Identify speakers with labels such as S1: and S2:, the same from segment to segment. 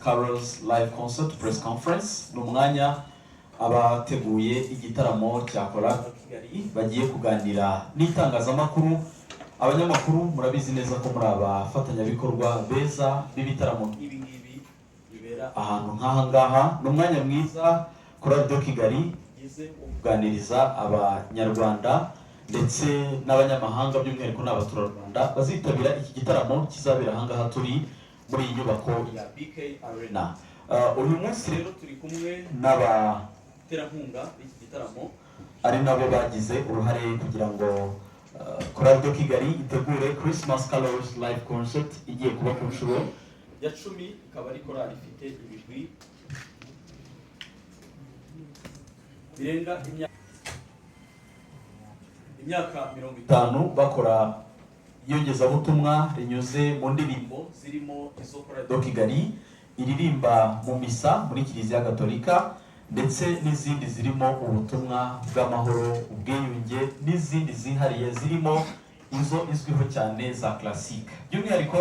S1: Carols Live Concert Press Conference. Ni umwanya abateguye igitaramo cya Chorale de Kigali bagiye kuganira n'itangazamakuru. Abanyamakuru, murabizi neza ko muri abafatanyabikorwa beza b'ibitaramo nk'ibi ngibi bibera ahantu nk'aha ngaha. Ni umwanya mwiza Chorale de Kigali igize wo kuganiriza Abanyarwanda ndetse n'abanyamahanga, by'umwihariko n'abaturarwanda bazitabira iki gitaramo kizabera aha ngaha turi muri iyi nyubako ya BK Arena. Uyu munsi rero turi kumwe n'abaterankunga b'iki gitaramo, ari nabo bagize uruhare kugira ngo Chorale de Kigali itegure Christmas Carols Live Concert igiye kuba ku nshuro ya 10, ikaba ari korali ifite ibigwi birenga imyaka 50 bakora iyogezabutumwa rinyuze mu ndirimbo zirimo izo Chorale de Kigali iririmba mu misa muri Kiliziya Gatolika, ndetse n'izindi zirimo ubutumwa bw'amahoro, ubwiyunge, n'izindi zihariye zirimo izo izwiho cyane za classique. By'umwihariko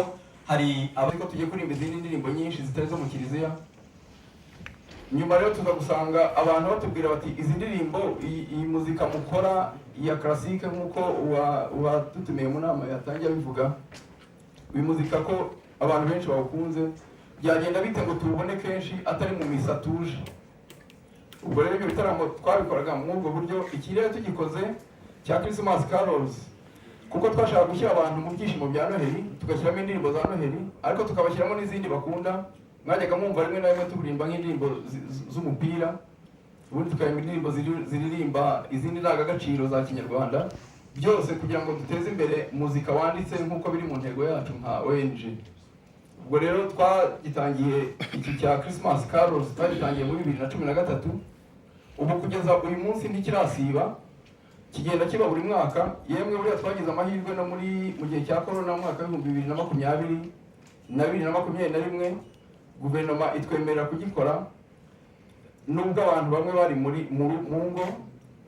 S1: hari aba
S2: Ariko tugiye kuririmba izindi ndirimbo nyinshi zitari zo mu kiliziya. Nyuma rero tuza gusanga abantu batubwira bati: "Izi ndirimbo, iyi muzika mukora ya classique," nk'uko uwadutumiye mu nama yatangiye abivuga, "uyu muzika ko abantu benshi bawukunze, byagenda bite ngo tuwubone kenshi atari mu misa tuje?" Ubwo rero ibyo bitaramo twabikoraga muri ubwo buryo. Iki rero tugikoze cya Christmas Carols kuko twashaka gushyira abantu mu byishimo bya Noheli, tugashyiramo indirimbo za Noheli, ariko tukabashyiramo n'izindi bakunda. Mwajyaga mwumva rimwe na rimwe turirimba nk'indirimbo z'umupira, ubundi tukaririmba indirimbo ziririmba izindi ndangagaciro za Kinyarwanda, byose kugira ngo duteze imbere muzika wanditse nk'uko biri mu ntego yacu nka ONG. Ubwo rero twagitangiye iki cya Christmas Carols, twagitangiye muri 2013. Ubu kugeza uyu munsi ntikirasiba, kigenda kiba buri mwaka. Yemwe buriya twagize amahirwe no muri mu gihe cya corona, mu mwaka wa 2020 na 2021, guverinoma itwemerera kugikora nubwo abantu bamwe bari muri mu ngo,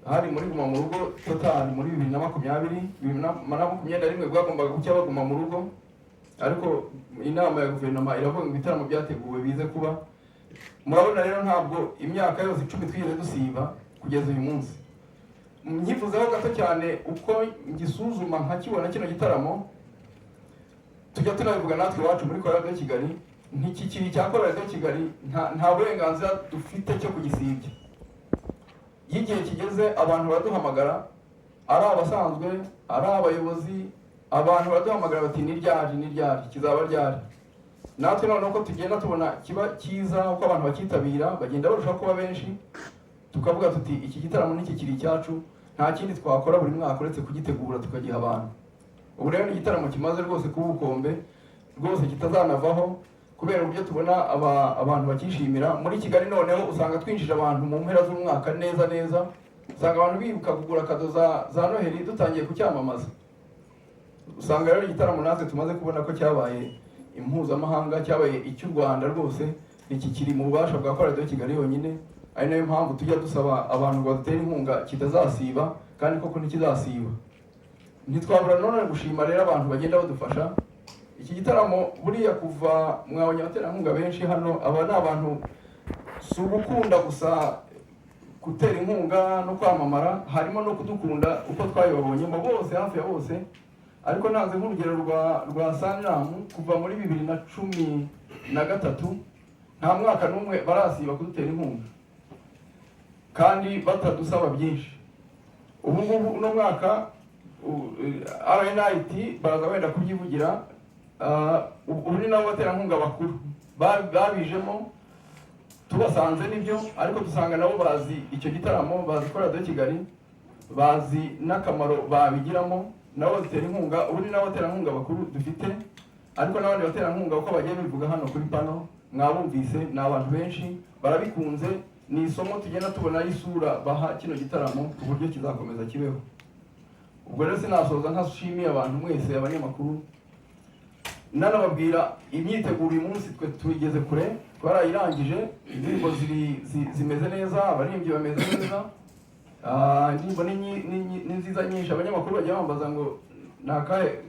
S2: hari muri guma mu rugo total muri 2020. 2021 bwagombaga gucya baguma mu rugo, ariko inama ya guverinoma iravuga ngo ibitaramo byateguwe bize kuba. Murabona rero ntabwo imyaka yose 10 twigeze dusiba kugeza uyu munsi. Nyifuzaho gato cyane uko ngisuzuma nkakibona kino gitaramo, tujya tunabivuga natwe iwacu muri Chorale de Kigali, ntikikiri icya Chorale de Kigali, nta burenganzira dufite cyo kugisibya. Iyo igihe kigeze abantu baraduhamagara, ari abasanzwe, ari abayobozi, abantu baraduhamagara bati: "Ni ryari? Ni ryari? Kizaba ryari?" Natwe noneho ko tugenda tubona kiba cyiza, uko abantu bakitabira bagenda barushaho kuba benshi, tukavuga tuti: "Iki gitaramo ntikikiri icyacu, nta kindi twakora buri mwaka uretse kugitegura tukagiha abantu." Ubu rero ni igitaramo kimaze rwose kuba ubukombe, rwose kitazanavaho kubera uburyo tubona abantu bakishimira muri Kigali. Noneho usanga twinjije abantu mu mpera z'umwaka neza neza, usanga abantu bibuka kugura cadeau za Noheli dutangiye kucyamamaza. Usanga rero igitaramo natwe tumaze kubona ko cyabaye impuzamahanga, cyabaye icy'u Rwanda rwose, ntikikiri mu bubasha bwa Chorale de Kigali yonyine, ari nayo mpamvu tujya dusaba abantu ngo badutere inkunga kitazasiba, kandi koko ntikizasiba. Ntitwabura none gushima rero abantu bagenda badufasha iki gitaramo. Buriya kuva mwabonye abaterankunga benshi hano, aba ni abantu si ugukunda gusa gutera inkunga no kwamamara, harimo no kudukunda uko twabibabonyemo bose, hafi ya bose. Ariko ntanze nk'urugero rwa Sanlam, kuva muri 2013 nta mwaka n'umwe barasiba kudutera inkunga kandi batadusaba byinshi. Ubu ngubu uno mwaka RNIT baraza wenda kubyivugira. Ubu ni nabo baterankunga bakuru babijemo tubasanze nibyo, ariko dusanga nabo bazi icyo gitaramo, bazi ko Radiyo Kigali, bazi n'akamaro babigiramo, nabo bazitera inkunga. Ubu ni nabo baterankunga bakuru dufite, ariko n'abandi baterankunga uko bagiye bivuga hano kuri pano mwabumvise, ni abantu benshi barabikunze. Ni isomo tugenda tubona y'isura baha kino gitaramo ku buryo kizakomeza kibeho. Ubwo rero sinasoza ntashimiye abantu mwese abanyamakuru, nanababwira imyiteguro uyu munsi twe tugeze kure, twarayirangije, indirimbo zimeze neza, abaririmbyi bameze neza. Indirimbo ni nziza nyinshi. Abanyamakuru bajya bambaza ngo ni akahe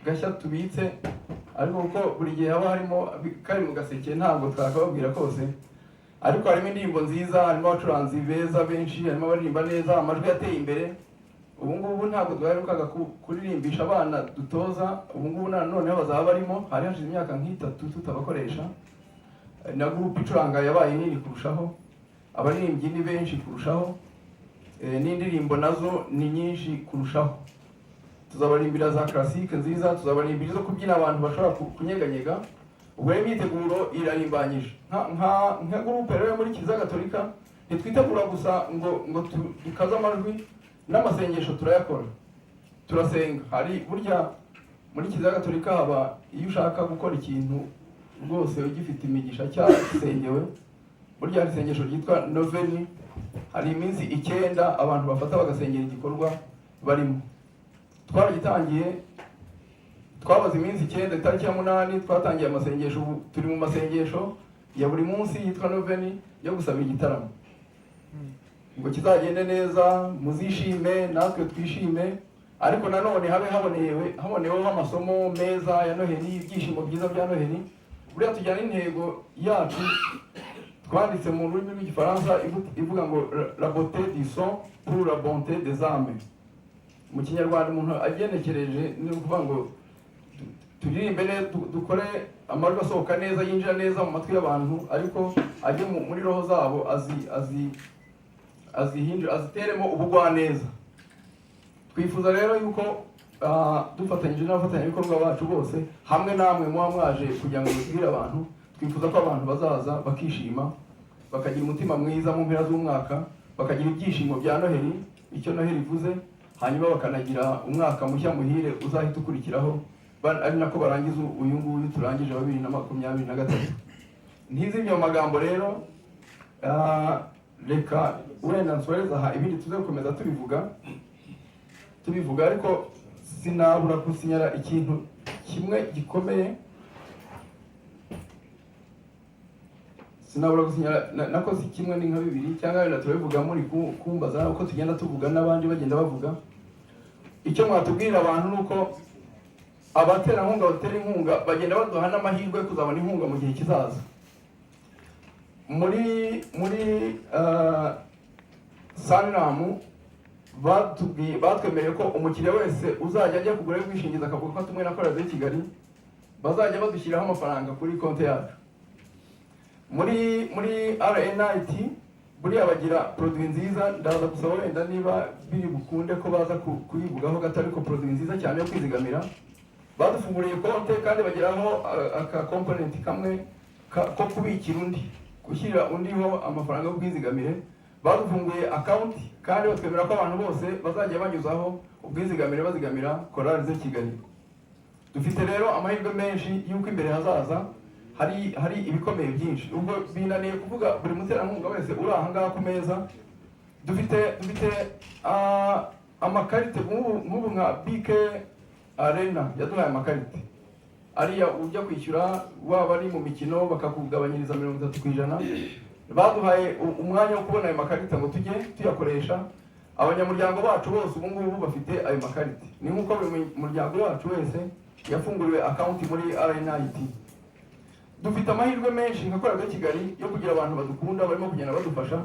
S2: gashya tubitse, Ariko kuko buri gihe haba harimo kari mu gaseke, ntabwo twakababwira kose. Ariko harimo indirimbo nziza, harimo abacuranzi beza benshi, harimo abaririmba neza, amajwi yateye imbere. Ubu ngubu ntabwo twaherukaga kuririmbisha abana dutoza, ubu ngubu noneho bazaba barimo. Hari hashize imyaka nk'itatu tutabakoresha. Na groupe icuranga yabaye nini kurushaho, abaririmbyi ni benshi kurushaho, n'indirimbo nazo ni nyinshi kurushaho. Tuzabaririmbira za classique nziza, tuzabaririmbira izo kubyina abantu bashobora kunyeganyega. Ubwo rero imyiteguro irarimbanyije. Nka groupe rero yo muri Kiliziya Gatolika, ntitwitegura gusa ngo dukaze amajwi, n'amasengesho turayakora, turasenga. Hari burya muri Kiliziya Gatolika haba iyo ushaka gukora ikintu rwose ugifite imigisha, cyasengewe. Burya hari isengesho ryitwa noveni, hari iminsi 9 abantu bafata bagasengera igikorwa barimo. Twaragitangiye, twabaze iminsi 9, itariki ya 8 twatangiye amasengesho. Ubu turi mu masengesho ya buri munsi yitwa noveni yo gusaba igitaramo ngo kizagende neza, muzishime natwe twishime, ariko nanone habe haboneweho amasomo meza ya Noheli, ibyishimo byiza bya Noheli. Buriya tujyana n'intego yacu twanditse mu rurimi rw'Igifaransa ivuga ngo "La beauté du son pour la bonté des âmes". Mu Kinyarwanda umuntu agenekereje ni ukuvuga ngo turirimbe neza, dukore amajwi asohoka neza, yinjira neza mu matwi y'abantu, ariko ajye muri roho zabo, azi azi azihindure, aziteremo ubugwaneza. Twifuza rero yuko dufatanyije n'abafatanyabikorwa bacu bose hamwe namwe muba mwaje kugira ngo mubwire abantu, twifuza ko abantu bazaza bakishima, bakagira umutima mwiza mu mpera z'umwaka, bakagira ibyishimo bya Noheli, icyo Noheli ivuze, hanyuma bakanagira umwaka mushya muhire uzahita ukurikiraho, ari nako barangiza uyu nguyu turangije wa 2023. Ntizimye mu magambo rero, reka wenda nsoreze aha, ibindi tuze gukomeza tubivuga, ariko sinabura gusinyara ikintu kimwe gikomeye. Sinabura gusinyara nakoze kimwe, ni nka bibiri cyangwa wenda turabivuga muri kumbaza uko tugenda tuvuga n'abandi bagenda bavuga. Icyo mwatubwirira abantu ni uko abaterankunga batera inkunga bagenda baduha n'amahirwe yo kuzabona inkunga mu gihe kizaza. Muri Sanlam batubwiye, batwemereye ko umukiriya wese uzajya ajya kugura ubwishingizi akavuga ko atumwe na Chorale de Kigali, bazajya badushyiraho amafaranga kuri konti yacu. Muri RNIT buriya bagira produit nziza, ndaza gusaba wenda niba biri bukunde ko baza kuyivugaho gato, ariko produit nziza cyane yo kwizigamira. Badufunguriye konte kandi bageraho aka component kamwe ko kubikira undi, gushyirira undiho amafaranga y'ubwizigamire. Badufunguye account kandi batwemera ko abantu bose bazajya banyuzaho ubwizigamire bazigamira Chorale de Kigali. Dufite rero amahirwe menshi y'uko imbere hazaza hari ibikomeye byinshi. Ubwo binaniye kuvuga buri muterankunga wese uri aha ngaha ku meza. Dufite amakarite nk'ubu nka BK Arena yaduhaye amakarite ariya ujya kwishyura waba ari mu mikino bakakugabanyiriza 30%. Baduhaye umwanya wo kubona ayo makarita ngo tujye tuyakoresha. Abanyamuryango bacu bose ubu ngubu bafite ayo makarita, ni nk'uko buri muryango wacu wese yafunguriwe account muri RNIT. Dufite amahirwe menshi nka Chorale de Kigali yo kugira abantu badukunda barimo kugenda badufasha.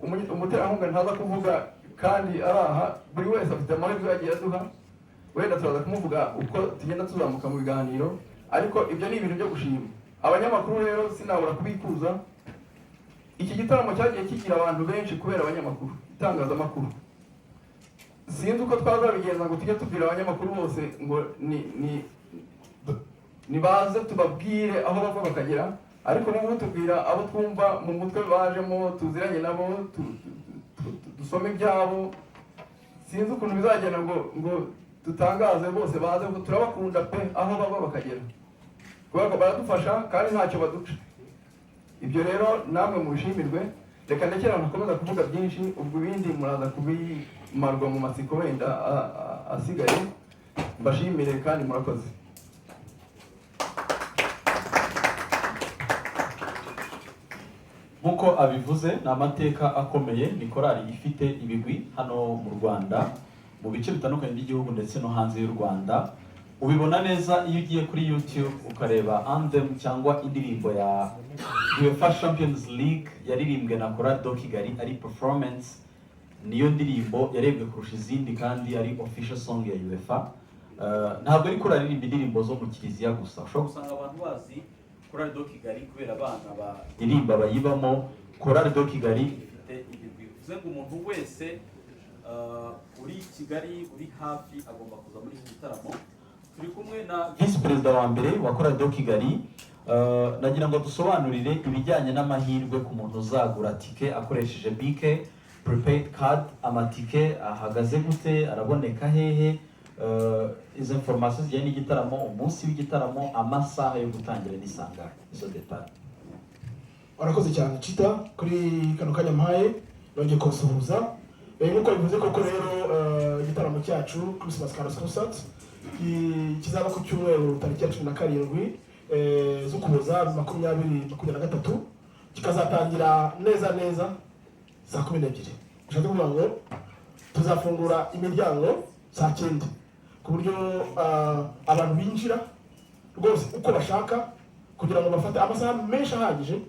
S2: Umuterankunga ntaza kuvuga kandi ari aha, buri wese afite amahirwe yagiye aduha, wenda turaza kumuvuga uko tugenda tuzamuka mu biganiro, ariko ibyo ni ibintu byo gushima. Abanyamakuru rero sinabura kubikuza. Iki gitaramo cyagiye kigira abantu benshi kubera abanyamakuru, itangazamakuru. Sinzi uko twazabigenza ngo tujye tubwira abanyamakuru bose ngo ni baze tubabwire aho bava bakagera, ariko n'ubu tubwira abo twumva mu mutwe bajemo, tuziranye nabo, dusome ibyabo. Sinzi ukuntu bizagenda ngo dutangaze bose baze, kuko turabakunda pe aho bava bakagera, kubera ko baradufasha kandi ntacyo baduca. Ibyo rero namwe mubishimirwe. Reka ndekere aho, ntakomeza kuvuga byinshi, ubwo ibindi muraza kubimarwa mu matsiko wenda asigaye. Mbashimire kandi murakoze.
S1: Nk'uko abivuze, ni amateka akomeye, ni korali ifite ibigwi hano mu Rwanda, mu bice bitandukanye by'igihugu ndetse no hanze y'u Rwanda. Ubibona neza iyo ugiye kuri YouTube ukareba anthem cyangwa indirimbo ya UEFA Champions League yaririmbwe na Chorale de Kigali ari performance, niyo ndirimbo yarebwe kurusha izindi kandi ari official song ya UEFA. Ntabwo ari kuririmba indirimbo zo mu kiliziya gusa. Ushobora gusanga abantu bazi Chorale de Kigali kubera abana baririmba bayibamo. Chorale de Kigali ifite ibigwi, bivuze ngo umuntu wese uri i Kigali, uri hafi, agomba kuza muri iki gitaramo. Turi kumwe na visi perezida wa mbere wa Chorale de Kigali. Nagira ngo dusobanurire ibijyanye n'amahirwe ku muntu uzagura tike akoresheje BK prepaid card. Amatike ahagaze gute? Araboneka hehe? Izo information zijyanye n'igitaramo, umunsi w'igitaramo, amasaha yo gutangira n'isangano, izo détails.
S3: Warakoze cyane, Cita, kuri kano kanya mpaye. Nongeye kubasuhuza. Nk'uko bivuze koko rero, igitaramo cyacu Christmas Carols Concert kizaba ku cyumweru tariki ya 17 z'Ukuboza 2023, kikazatangira neza neza saa 12. Bishatse kuvuga ngo tuzafungura imiryango saa 9, ku buryo abantu binjira rwose uko bashaka, kugira ngo bafate amasaha menshi ahagije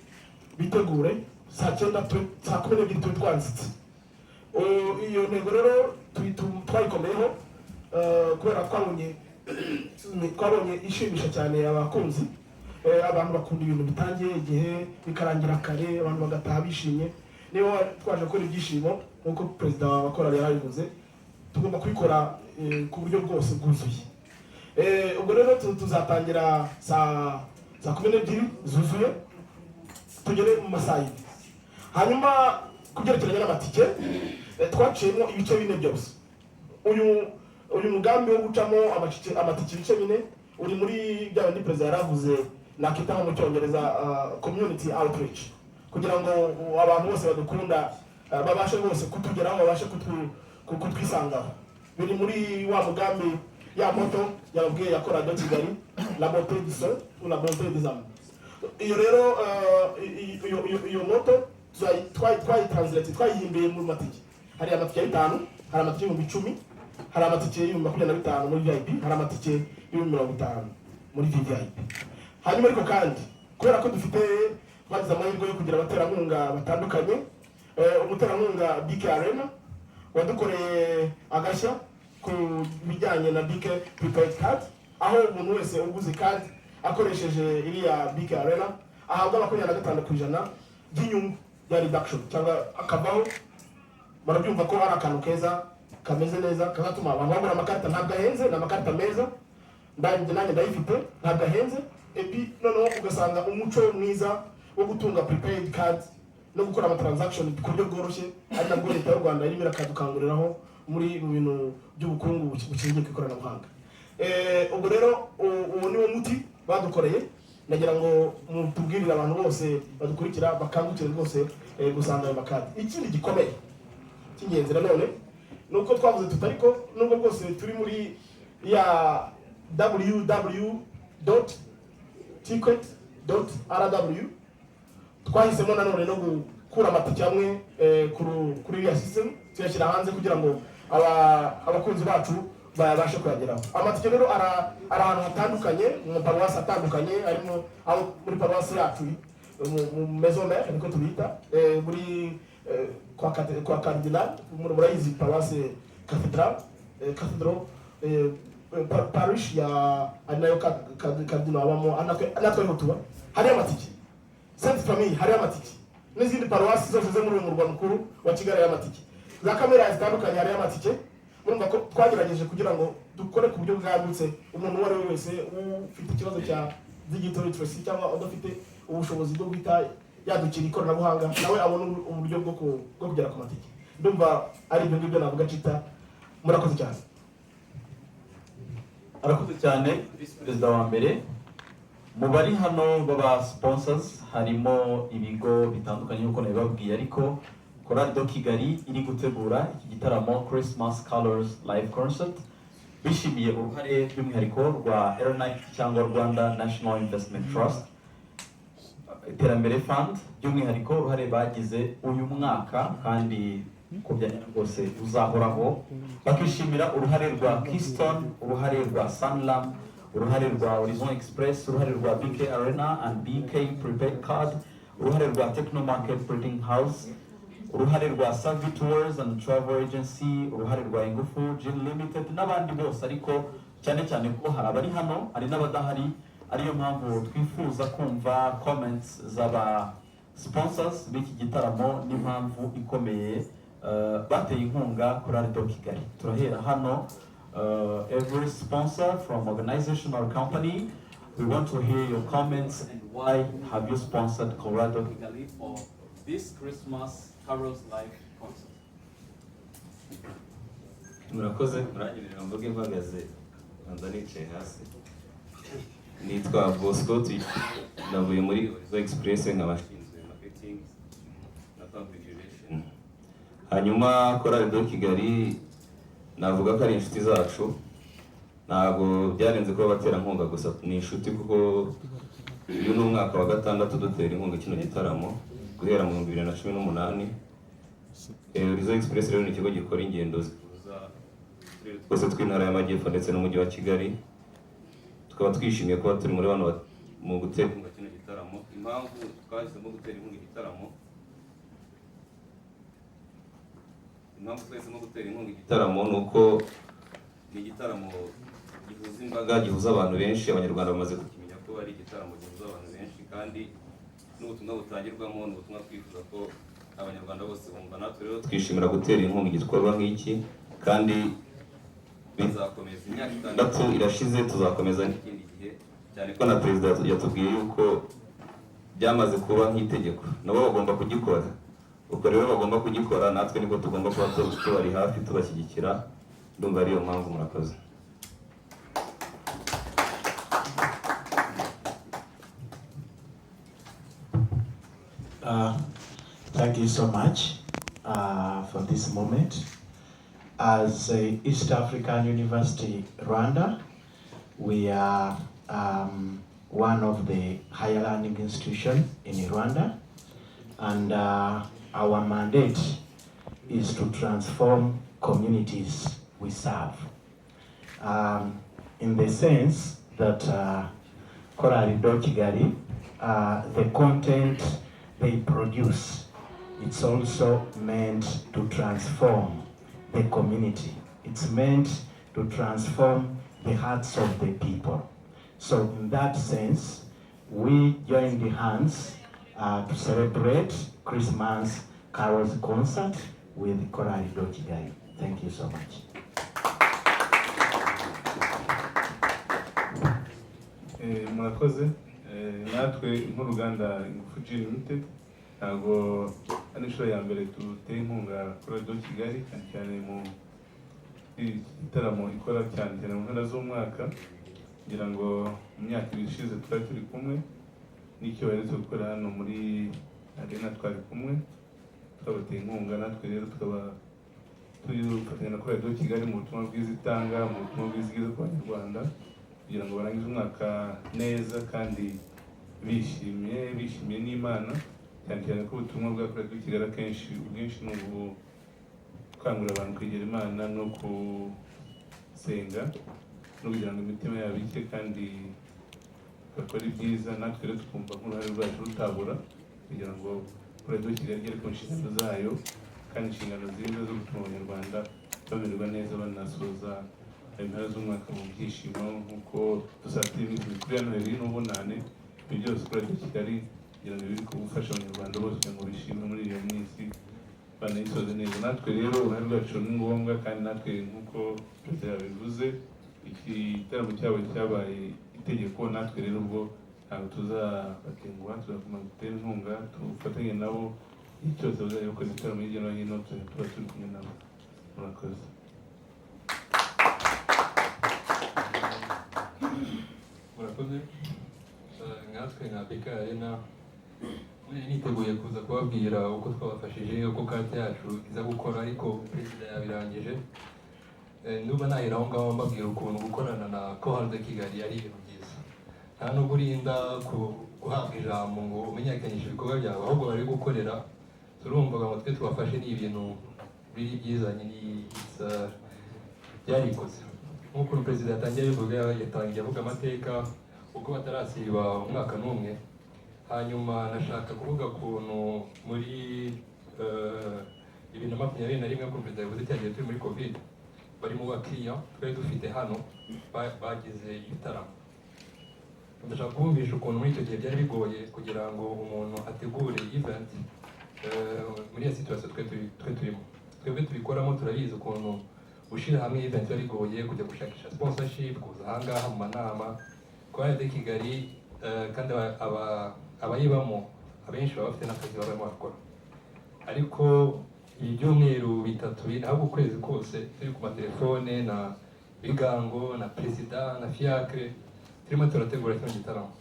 S3: bitegure. Saa 9, saa 12 tube twanzitse. Iyo ntego rero twayikomeyeho kubera twabonye ishimisha cyane abakunzi. Abantu bakunda ibintu bitangiye igihe bikarangira kare, abantu bagataha bishimye. Niba twaje gukora ibyishimo nk'uko perezida wa korali yarabivuze, tugomba kubikora ku buryo bwose bwuzuye. Ubwo rero tuzatangira saa 12 zuzuye, tugere mu masaha 4. Hanyuma ku byerekeranye n'amatike, twaciyemo ibice bine byose. Uyu mugambi wo gucamo amatike ibice bine uri muri bya bindi perezida yaravuze nakita nko mu Cyongereza community outreach, kugira ngo abantu bose badukunda babashe rwose kutugeraho, babashe kutwisangaho. Biri muri wa mugambi, ya motto yababwiye ya Chorale de Kigali, la beauté du son ou la bonté des âmes. Iyo rero iyo motto twayitranslate, twayihimbiye mu matike. Hari amatike ya 5, hari amatike y'10,000, hari amatike y'25,000 muri VIP, hari amatike y'50,000 muri VVIP. Hanyuma ariko kandi kubera ko dufite, twagize amahirwe yo kugira abaterankunga batandukanye, umuterankunga BK Arena wadukoreye agashya ku bijyanye na BK prepaid card, aho umuntu wese uguze card akoresheje iriya BK Arena ahabwa 25% by'inyungu ya reduction cyangwa akavaho. Murabyumva ko ari akantu keza kameze neza kazatuma abantu bagura amakarita. Ntabwo ahenze, ni amakarita meza, nanjye ndayifite, ntabwo ahenze. Epi noneho ugasanga umuco mwiza wo gutunga prepaid card no gukora ama transaction ku buryo bworoshye, ari nabwo Leta y'u Rwanda irimo irakadukanguriraho muri mu bintu by'ubukungu bushingiye ku ikoranabuhanga. Ubwo rero uwo ni wo muti badukoreye. Nagira ngo mutubwirire abantu bose badukurikira bakangukire rwose gusanga ayo makadi. Ikindi gikomeye cy'ingenzi nanone ni uko twavuze tuti ariko nubwo bwose turi muri ya www.ticket.rw, twahisemo nanone no gukura amatike amwe kuri iriya system, tuyashyira hanze kugira ngo abakunzi bacu babashe kuyageraho. Amatike rero ari ahantu hatandukanye, mu maparuwasi atandukanye, harimo aho muri paruwasi yacu mu maison mère niko tubita, muri kwa cardinal. Murayizi paruwasi cathedral, cathedral parish ya ari nayo cardinal abamo, natwe ariho tuba, hariyo amatike. Sainte Famille hariyo amatike, n'izindi paruwasi zose zo muri uyu murwa mukuru wa Kigali hariyo amatike, za kamera zitandukanye hariyo amatike. Murumva ko twagerageje kugira ngo dukore ku buryo bwagutse, umuntu uwo ari we wese ufite ikibazo cya digital literacy cyangwa udafite ubushobozi bwo guhita yadukira ikoranabuhanga, nawe abone uburyo bwo kugera ku matike. Ndumva ari ibyo ngibyo navuga, Cita. Murakoze cyane.
S1: Arakoze cyane visi perezida wa mbere. Mu bari hano baba sponsors harimo ibigo bitandukanye nk'uko nabibabwiye, ariko Chorale de Kigali iri gutegura iki gitaramo Christmas Carols Live Concert bishimiye uruhare by'umwihariko rwa RNIT cyangwa Rwanda National Investment Trust Iterambere Fund, by'umwihariko uruhare bagize uyu mwaka. Kandi Uko byagenda rwose uzahoraho. Bakishimira uruhare rwa Keystone, uruhare rwa Sanlam, uruhare rwa Horizon Express, uruhare rwa BK Arena and BK Prepaid Card, uruhare rwa Techno Market Printing House, uruhare rwa Savi Tours and Travel Agency, uruhare rwa Ingufu Gin Limited n'abandi bose, ariko cyane cyane ko hari abari hano, hari n'abadahari, ariyo mpamvu twifuza kumva comments z'aba sponsors b'iki gitaramo n'impamvu ikomeye bateye inkunga Chorale de Kigali. Turahera hano, every sponsor from organization or company, we want to hear your comments and why have you sponsored Chorale de Kigali for this Christmas Carols Live concert.
S4: Murakoze. Muranyemerera mvuge mpagaze, banza nicaye hasi. Nitwa Bosco navuye muri Horizon Express, nkaba nshinzwe marketing na public relation. Hanyuma Chorale de Kigali navuga ko ari inshuti zacu, ntabwo byarenze kuba abaterankunga gusa, ni inshuti kuko uyu ni umwaka wa gatandatu dutera inkunga kino gitaramo guhera mu 2018. Horizon Express rero ni ikigo gikora ingendo zihuza uturere twose tw'intara y'Amajyepfo ndetse n'umujyi wa Kigali. Tukaba twishimiye kuba turi muri bano mu gutera inkunga kino gitaramo. Impamvu twahisemo gutera inkunga igitaramo, impamvu twahisemo gutera inkunga igitaramo ni uko ni igitaramo gihuza imbaga, gihuza abantu benshi. Abanyarwanda bamaze kukimenya ko ari igitaramo gihuza abantu benshi, kandi n'ubutumwa butangirwamo ni ubutumwa twifuza ko abanyarwanda bose bumva. Natwe rero twishimira gutera inkunga igikorwa nk'iki, kandi bizakomeza. Imyaka 6 irashize, tuzakomeza n'ikindi gihe, cyane ko na perezida yatubwiye yuko byamaze kuba nk'itegeko, nabo bagomba kugikora. Uko rero bagomba kugikora, natwe niko tugomba kuba tubari hafi, tubashyigikira. Ndumva ariyo mpamvu. Murakoze.
S5: Thank you so much for this moment. As East African University Rwanda, we are one of the higher learning institutions in Rwanda, and our mandate is to transform communities we serve. In the sense that Chorale de Kigali, the content they produce, it's also meant to transform the community. It's meant to transform the hearts of the people. So in that sense, we joined the hands to celebrate Christmas Carols concert with Chorale de Kigali. Thank you so much.
S6: Murakoze. Natwe nk'uruganda Ingufu Gin Limited, ntabwo ari inshuro ya mbere duteye inkunga kuri de Kigali, cyane cyane mu gitaramo ikora cyane cyane mu mpera z'umwaka. Kugira ngo mu myaka 2 ishize twari turi kumwe, n'icyo baherutse gukora hano muri Arena twari kumwe, twabateye inkunga. Natwe rero tukaba turi na Chorale de Kigali mu butumwa bwiza itanga, mu butumwa bwiza igeza ku banyarwanda, kugira ngo barangize umwaka neza kandi bishimye, bishimiye n'Imana, cyane cyane ko ubutumwa bwa Chorale de Kigali akenshi ubwinshi ni gukangurira abantu kwegera Imana no gusenga no kugira ngo imitima yabo icye kandi bakore ibyiza. Natwe rero tukumva nk'uruhare rwacu rutabura kugira ngo Chorale de Kigali igere ku nshingano zayo, kandi inshingano nziza zo gutuma abanyarwanda bamererwa neza, banasoza impera z'umwaka mu byishimo, nk'uko dusatira iminsi mikuru ya Noheli n'Ubunane. Ibi byose Chorale de Kigali kugira ngo biri gufasha abanyarwanda bose kugira ngo bishime muri iyo minsi, banayisoze neza. Natwe rero uruhare rwacu ni ngombwa, kandi natwe nk'uko perezida yabivuze, iki gitaramo cyabo cyabaye itegeko. Natwe rero ubwo ntabwo tuzabatenguha, tuzakomeza gutera inkunga, dufatanye nabo. Igihe cyose bazajya bakora ibitaramo hirya no hino, tuzajya tuba turi kumwe nabo. Murakoze.
S7: Murakoze. Nkatwe nka BK Arena niteguye kuza kubabwira uko twabafashije, uko carte yacu iza gukora, ariko perezida yabirangije. Ndumva nahera aho ngaho mbabwira ukuntu gukorana na Chorale de Kigali ari ibintu byiza. Nta nubwo urinda guhabwa ijambo ngo umenyekanishe ibikorwa byawe, ahubwo bari gukorera. Turumvaga ngo twe tubafashe, ni ibintu Biri byizanye ni byarikoze nk'uko perezida yatangiye abivuga, yatangiye avuga amateka uko batarasiba umwaka n'umwe. Hanyuma nashaka kuvuga ukuntu muri 2021, ukuntu perezida yavuze, cyagiye turi muri COVID, bari mu bakiriya twari dufite hano bagize ibitaramo. Ndashaka kubumvisha ukuntu muri icyo gihe byari bigoye kugira ngo umuntu ategure event muri iyo situation twe turimo. Twebwe tubikoramo turabizi ukuntu gushyira hamwe event biba bigoye, kujya gushakisha sponsorship, kuza ahangaha mu manama Chorale de Kigali, kandi abayibamo abenshi baba bafite n'akazi baba barimo barakora. Ariko ibi byumweru 3, 4, ahubwo ukwezi kose turi ku matelefone na Bigango na perezida na Fiacre, turimo turategura kino gitaramo.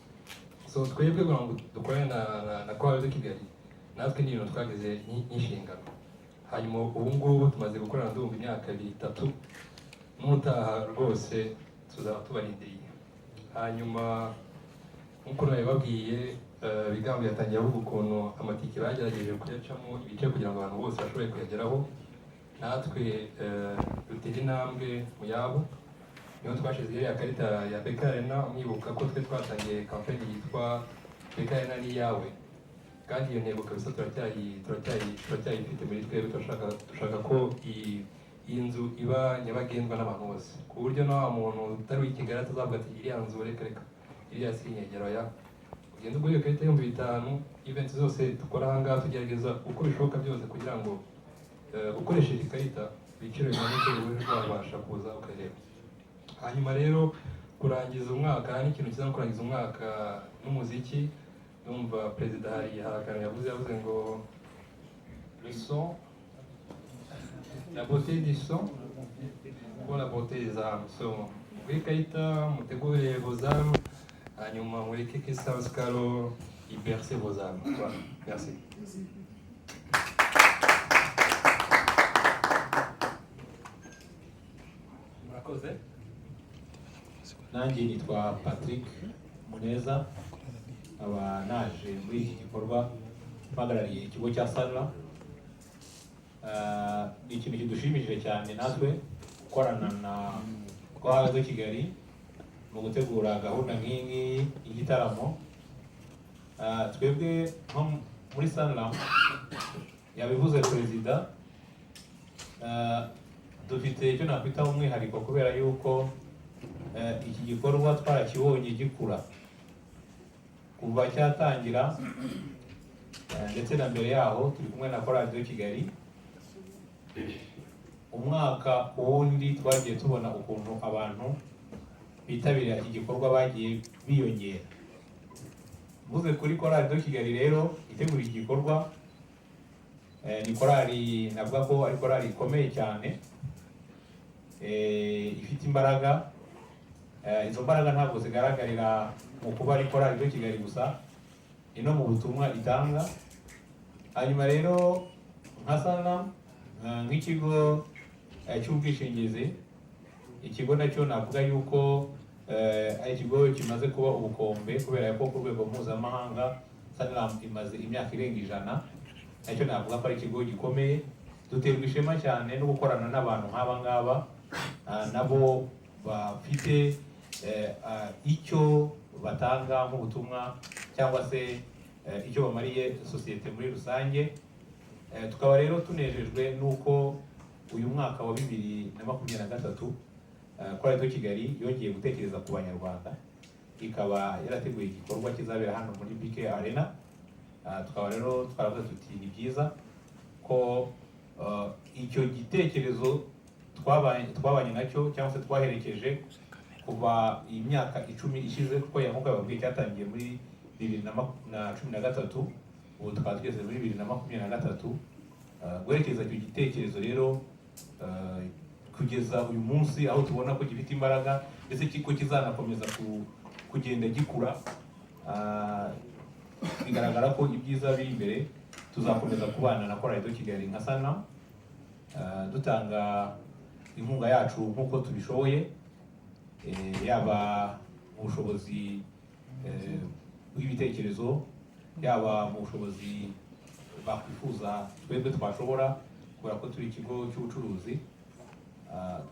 S7: So twebwe kugira ngo dukorane na Chorale de Kigali, natwe ni ibintu twagize nk'inshingano. Hanyuma ubu ngubu tumaze gukorana, ndumva imyaka 2, 3, n'utaha rwose tuzaba tubarindiriye. Hanyuma nk'uko nabibabwiye, Bigango yatangiye avuga ukuntu amatike bagerageje kuyacamo ibice kugira ngo abantu bose bashobore kuyageraho. Natwe dutere intambwe mu yabo, niho twashyize iriya karita ya BK Arena. Mwibuka ko twe twatangiye kampeni yitwa "BK Arena ni iyawe", kandi iyo ntego kabisa turacyayifite muri twebwe. Turashaka ko iyi nzu iba nyabagendwa n'abantu bose, ku buryo na wa muntu utari uw'i Kigali atazavuga ati: "Iriya nzu reka reka, iriya si inyegero." Ya ugenda ugura iyo karita y'5,000. Event zose dukora aha ngaha tugerageza uko bishoboka byose kugira ngo ukoresheje ikarita ibiciro bimanuke, ube wabasha kuza ukareba. Hanyuma rero kurangiza umwaka ni ikintu cyiza, no kurangiza umwaka n'umuziki. Ndumva perezida hari akantu yavuze ngo "le son, la beauté du son pour la beauté des âmes". So mugure ikarita, mutegure vos âmes, hanyuma mureke que South Caro iberce vos âmes. Voilà, merci.
S8: Murakoze. Nanjye nitwa Patrick Muneza, nkaba naje muri iki gikorwa mpagarariye ikigo cya Sanlam. Ni ikintu kidushimishije cyane natwe gukorana na Chorale de Kigali mu gutegura gahunda nk'iyi ngiyi y'igitaramo. Twebwe nko muri Sanlam, yabivuze perezida, dufite icyo nakwita umwihariko kubera yuko iki gikorwa twarakibonye gikura kuva cyatangira, ndetse na mbere yaho turi kumwe na Chorale de Kigali. Umwaka ku wundi twagiye tubona ukuntu abantu bitabira iki gikorwa bagiye biyongera. Mvuze kuri Chorale de Kigali rero itegura iki gikorwa, ni korali navuga ko ari korali ikomeye cyane, ifite imbaraga. Izo mbaraga ntabwo zigaragarira mu kuba ari Chorale de Kigali gusa, ni no mu butumwa itanga. Hanyuma rero nka Sanlam, nk'ikigo cy'ubwishingizi, ikigo nacyo navuga yuko ari ikigo kimaze kuba ubukombe, kubera ko ku rwego mpuzamahanga Sanlam imaze imyaka irenga 100. Nacyo navuga ko ari ikigo gikomeye. Duterwa ishema cyane no gukorana n'abantu nk'aba ngaba, nabo bafite icyo batanga nk'ubutumwa cyangwa se icyo bamariye sosiyete muri rusange. Tukaba rero tunejejwe n'uko uyu mwaka wa 2023 Chorale de Kigali yongeye gutekereza ku Banyarwanda, ikaba yarateguye igikorwa kizabera hano muri BK Arena. Tukaba rero twaravuze tuti ni byiza ko icyo gitekerezo twabanye nacyo cyangwa se twaherekeje kuva iyi myaka 10 ishize, kuko nk'uko yababwiye cyatangiye muri 2013, ubu tukaba tugeze muri 2023. Guherekeza icyo gitekerezo rero kugeza uyu munsi aho tubona ko gifite imbaraga, ndetse ko kizanakomeza kugenda gikura, bigaragara ko ibyiza biri imbere. Tuzakomeza kubana na Chorale de Kigali nka Sanlam, dutanga inkunga yacu nk'uko tubishoboye, yaba mu bushobozi bw'ibitekerezo, yaba mu bushobozi bakwifuza twebwe twashobora. Kubera ko turi ikigo cy'ubucuruzi,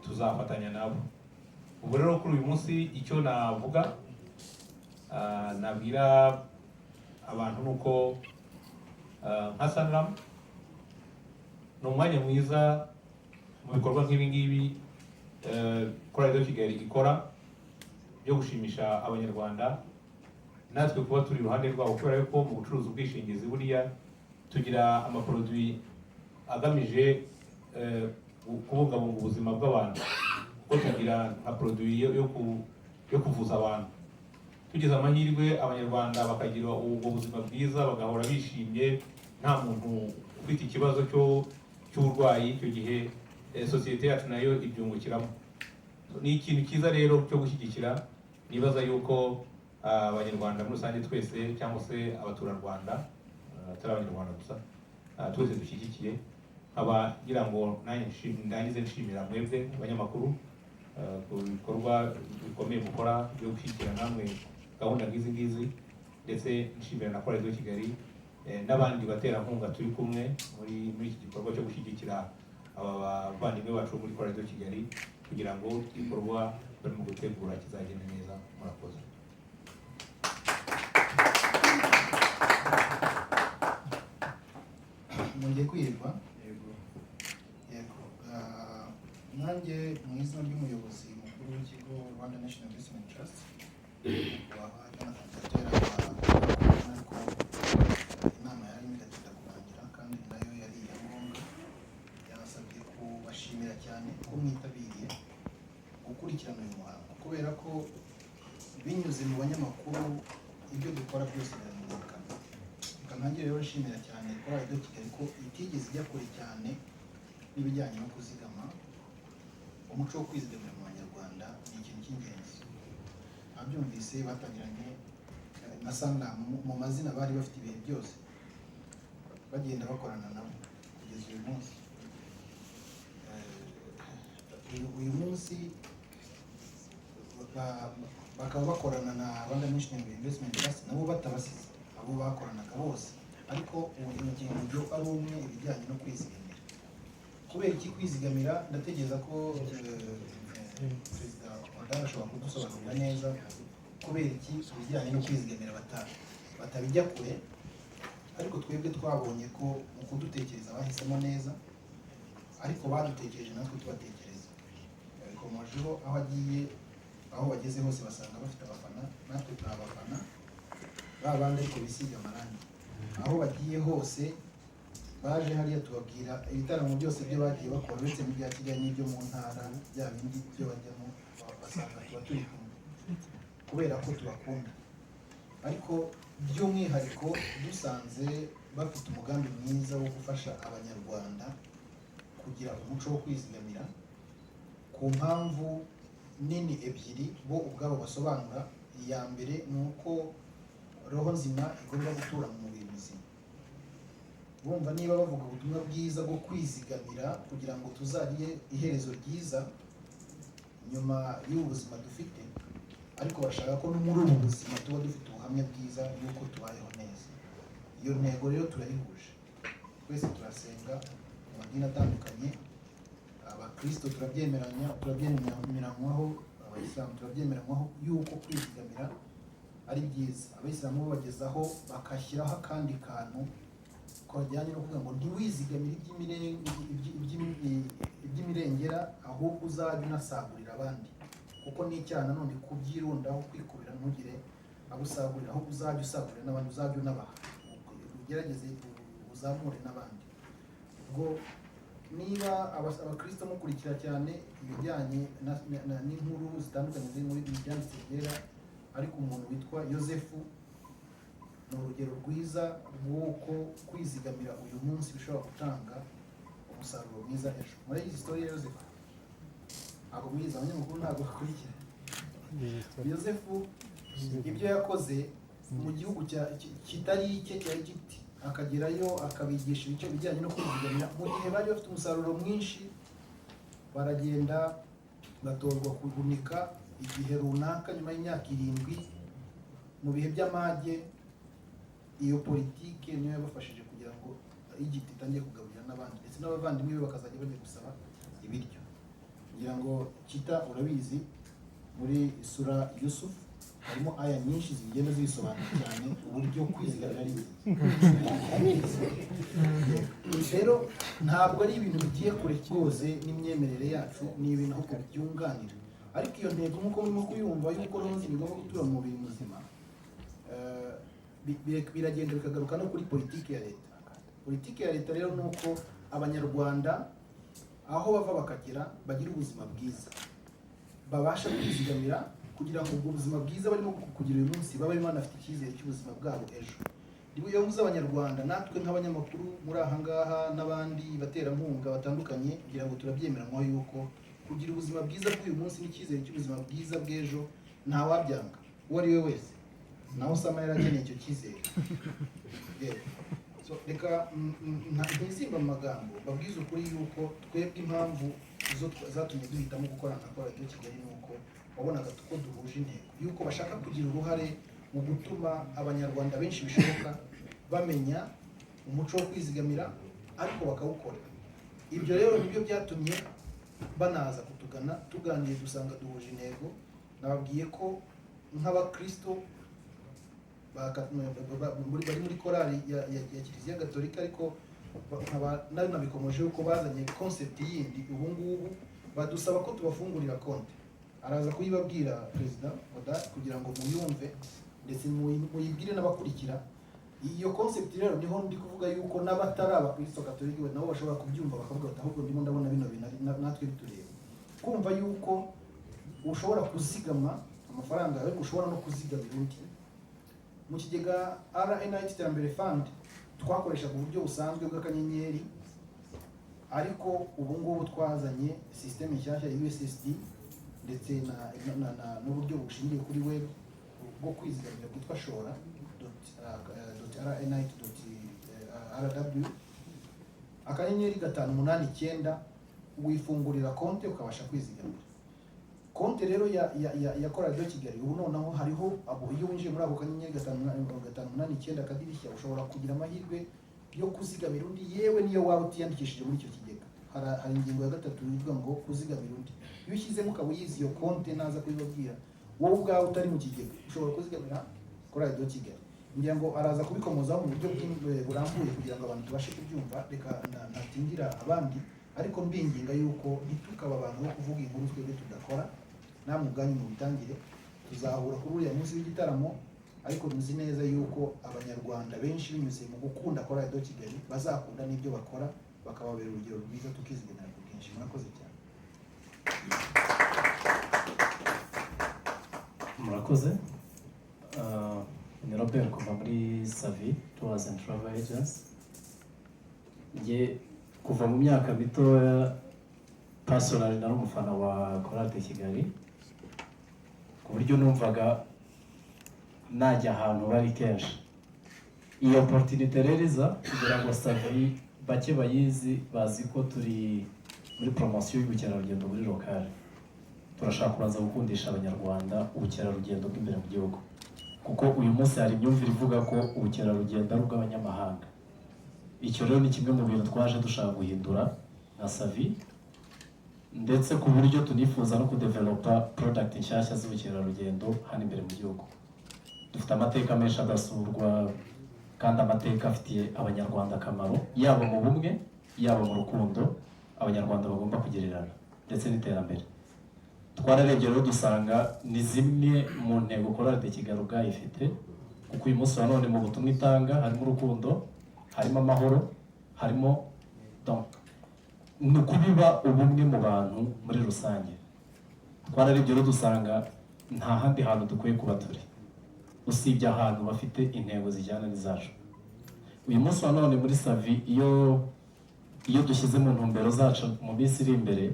S8: tuzafatanya nabo. Ubu rero kuri uyu munsi icyo navuga, nabwira abantu, ni uko nka Sanlam ni umwanya mwiza mu bikorwa nk'ibi ngibi Chorale de Kigali ikora byo gushimisha Abanyarwanda, natwe kuba turi iruhande rwabo, kubera yuko mu bucuruzi ubwishingizi buriya tugira amaproduits agamije kubungabunga ubuzima bw'abantu, kuko tugira nka produit yo kuvuza abantu. Tugize amahirwe Abanyarwanda bakagira ubwo buzima bwiza, bagahora bishimye, nta muntu ufite ikibazo cy'uburwayi, icyo gihe sosiyete yacu nayo ibyungukiramo. Ni ikintu cyiza rero cyo gushyigikira. Nibaza yuko Abanyarwanda muri rusange twese, cyangwa se abaturarwanda, atari Abanyarwanda gusa, twese dushyigikiye. Nkaba ngira ngo nanjye ndangize nshimira mwebwe abanyamakuru ku bikorwa bikomeye mukora byo gushyigikira namwe gahunda nk'izi ngizi, ndetse nshimira na Chorale de Kigali n'abandi baterankunga turi kumwe muri iki gikorwa cyo gushyigikira aba bavandimwe bacu bo muri Chorale de Kigali, kugira ngo igikorwa barimo gutegura kizagende neza. Murakoze.
S9: Mwongeye kwirirwa. Yego. Nanjye mu izina ry'umuyobozi mukuru w'ikigo Rwanda National Investment Trust, nyakubahwa Jonathan Gatera, ariko inama yarimo igatinda kurangira kandi nayo yari iya ngombwa, yansabye kubashimira cyane ko mwitabiriye gukurikirana uyu muhango, kubera ko binyuze mu banyamakuru ibyo dukora byose biramenyekana. Reka ntangire rero nshimira cyane Chorale de Kigali ko itigeze ijya kure cyane n'ibijyanye no kuzigama. Umuco wo kwizigamira mu Banyarwanda ni ikintu cy'ingenzi. Abyumvise batangiranye na Sanlam mu mazina bari bafite ibihe byose, bagenda bakorana nabo kugeza uyu munsi. Uyu munsi bakaba bakorana na Rwanda National Investment Trust, nabo batabasize abo bakoranaga bose, ariko ubu ingingo ari umwe, ibijyanye no kwizigamira. Kubera iki kwizigamira? Ndatekereza ko Perezida Odara ashobora kudusobanurira neza kubera iki ibijyanye no kwizigamira batabijya kure, ariko twebwe twabonye ko mu kudutekereza bahisemo neza, ariko badutekereje natwe tubatekereza. Yabikomojeho, aho agiye, aho bageze hose basanga bafite abafana, natwe turi abafana ba bandi ariko bisiga amarangi. Aho bagiye hose, baje hariya tubabwira ibitaramo byose byo bagiye bakora, uretse n'ibya Kigali n'ibyo mu ntara, bya bindi byo bajyamo, basanga tuba turi kumwe kubera ko tubakunda. Ariko by'umwihariko dusanze bafite umugambi mwiza wo gufasha Abanyarwanda kugira umuco wo kwizigamira, ku mpamvu nini ebyiri bo ubwabo basobanura. Iya mbere ni uko roho nzima igomba gutura mu mubiri muzima. Bumva niba bavuga ubutumwa bwiza bwo kwizigamira kugira ngo tuzagire iherezo ryiza nyuma y'ubu buzima dufite, ariko bashaka ko no muri ubu buzima tuba dufite ubuhamya bwiza y'uko tubayeho neza. Iyo ntego rero turayihuje twese. Turasenga mu madini atandukanye, Abakristo turabyemeranya, turabyemeranywaho, Abayisilamu turabyemeranywaho yuko kwizigamira ari byiza. Abayisilamu bo bagezaho bagashyiraho akandi kantu kajyanye no kuvuga ngo ntiwizigamire iby'imirengera, ahubwo uzajya unasagurira abandi, kuko n'icyaha nanone kubyirundaho, kwikubira ntugire abo usagurira, ahubwo uzajya usagurira n'abandi, uzajya unabaha, ugerageze uzamure n'abandi. Ubwo niba Abakristo mukurikira cyane ibijyanye n'inkuru zitandukanye ziri muri Ibyanditse Byera, ariko umuntu witwa Yosefu ni urugero rwiza rw'uko kwizigamira uyu munsi bishobora gutanga umusaruro mwiza ejo. Muri iyi story ya Yosefu, ntabwo mwiza, abanyamakuru ntabwo bakurikira Yosefu, ibyo yakoze mu gihugu kitari icye cya Egiputi, akagerayo akabigisha ibice bijyanye no kwizigamira mu gihe bari bafite umusaruro mwinshi, baragenda batorwa kugunika igihe runaka nyuma y'imyaka 7 mu bihe by'amage. Iyo politike niyo yabafashije kugira ngo Egiputi itangire kugaburira. n'abandi, ndetse n'abavandimwe be bakazajya bajya gusaba ibiryo. Ngira ngo kita urabizi, muri Sura Yusuf harimo aya nyinshi zigenda zibisobanura cyane uburyo kwizigamira ari ingenzi. Rero ntabwo ari ibintu bigiye kure rwose n'imyemerere yacu, ni ibintu ahubwo byunganira. Ariko iyo ntego, nk'uko murimo kuyumva, y'uko roho nzima igomba gutura mu mubiri muzima, biragenda bikagaruka no kuri politiki ya leta. Politiki ya leta rero ni uko Abanyarwanda aho bava bakagera bagira ubuzima bwiza, babasha kwizigamira kugira ngo ubwo buzima bwiza barimo kugira uyu munsi babe banafite icyizere cy'ubuzima bwabo ejo. Iyo mvuze Abanyarwanda, natwe nk'abanyamakuru muri aha ngaha n'abandi baterankunga batandukanye, kugira ngo turabyemeranywaho yuko kugira ubuzima bwiza bw'uyu munsi n'icyizere cy'ubuzima bwiza bw'ejo ntawabyanga uwo ari we wese. Naho Osama yari akeneye icyo cyizere. Yego. So, reka ntizimba mu magambo, babwize ukuri yuko twebwe impamvu zo zatumye duhitamo gukorana na Chorale de Kigali ni uko wabonaga ko duhuje intego, yuko bashaka kugira uruhare mu gutuma Abanyarwanda benshi bishoboka bamenya umuco wo kwizigamira ariko bakawukora. Ibyo rero nibyo byatumye banaza kutugana. Tuganiriye dusanga duhuje intego. Nababwiye ko nk'abakristo bari muri korali ya Kiliziya Gatolika, ariko nkaba nabikomoje yuko bazanye concept yindi. Ubu ngubu badusaba ko tubafungurira konti. Araza kuyibabwira Perezida Oda kugira ngo muyumve, ndetse muyibwire n'abakurikira. Iyo concept rero niho ndi kuvuga yuko n'abatari abakristo gatolika nabo bashobora kubyumva, bakavuga bati: "Ahubwo ndimo ndabona bino bintu natwe bitureba." Kumva yuko ushobora kuzigama amafaranga yawe, ariko ushobora no kuzigamira undi. Mu kigega RNIT Iterambere Fund twakoreshaga uburyo busanzwe bw'akanyenyeri, ariko ubu ngubu twazanye système nshyashya ya USSD ndetse na n'uburyo bushingiye kuri web bwo kwizigamira bwitwa shora.rnit.rw *589, wifungurira konti ukabasha kwizigamira. Konti rero ya Chorale de Kigali, ubu noneho hariho abo iyo winjiye muri ako *589# ushobora kugira amahirwe yo kuzigamira undi, yewe niyo waba utiyandikishije muri icyo kigega. Hari ingingo ya gatatu ivuga ngo kuzigamira undi. Iyo ushyizemo ukaba uyizi iyo konti, naza kubibabwira, wowe ubwawe utari mu kigega ushobora kuzigamira Chorale de Kigali. Ngira ngo araza kubikomozaho mu buryo burambuye kugira ngo abantu tubashe kubyumva. Reka ntatingira abandi, ariko mbinginga yuko ntitukaba abantu bo kuvuga inkuru twebwe tudakora. Namwe ubwanyu mubitangire. Tuzahura kuri uriya munsi w'igitaramo, ariko nzi neza yuko Abanyarwanda benshi binyuze mu gukunda Chorale de Kigali bazakunda n'ibyo bakora, bakababera urugero rwiza, tukizigamira ku bwinshi. Murakoze cyane.
S10: Murakoze. Ni Robert kuva muri Savi Tours and Travel Agency. Njye kuva mu myaka mitoya, personally nari umufana wa Chorale de Kigali, ku buryo numvaga najya ahantu bari kenshi. Iyo opportunity rero iza kugira ngo Savi, bake bayizi bazi ko turi muri promotion y'ubukerarugendo muri local. Turashaka kubanza gukundisha Abanyarwanda ubukerarugendo bw'imbere mu gihugu, kuko uyu munsi hari imyumvire ivuga ko ubukerarugendo ari ubw'abanyamahanga. Icyo rero ni kimwe mu bintu twaje dushaka guhindura nka Savi, ndetse ku buryo tunifuza no kudevelopa product nshyashya z'ubukerarugendo hano imbere mu gihugu. Dufite amateka menshi adasurwa, kandi amateka afitiye Abanyarwanda akamaro, yaba mu bumwe, yaba mu rukundo Abanyarwanda bagomba kugirirana, ndetse n'iterambere. Twararebye rero dusanga ni zimwe mu ntego Chorale de Kigali ubwayo ifite, kuko uyu munsi wa none mu butumwa itanga harimo urukundo, harimo amahoro, harimo donc ni ukubiba ubumwe mu bantu muri rusange. Twararebye rero dusanga nta handi hantu dukwiye kuba turi usibye ahantu bafite intego zijyana n'izacu. Uyu munsi wa none muri Savi, iyo dushyize mu ntumbero zacu mu minsi iri imbere,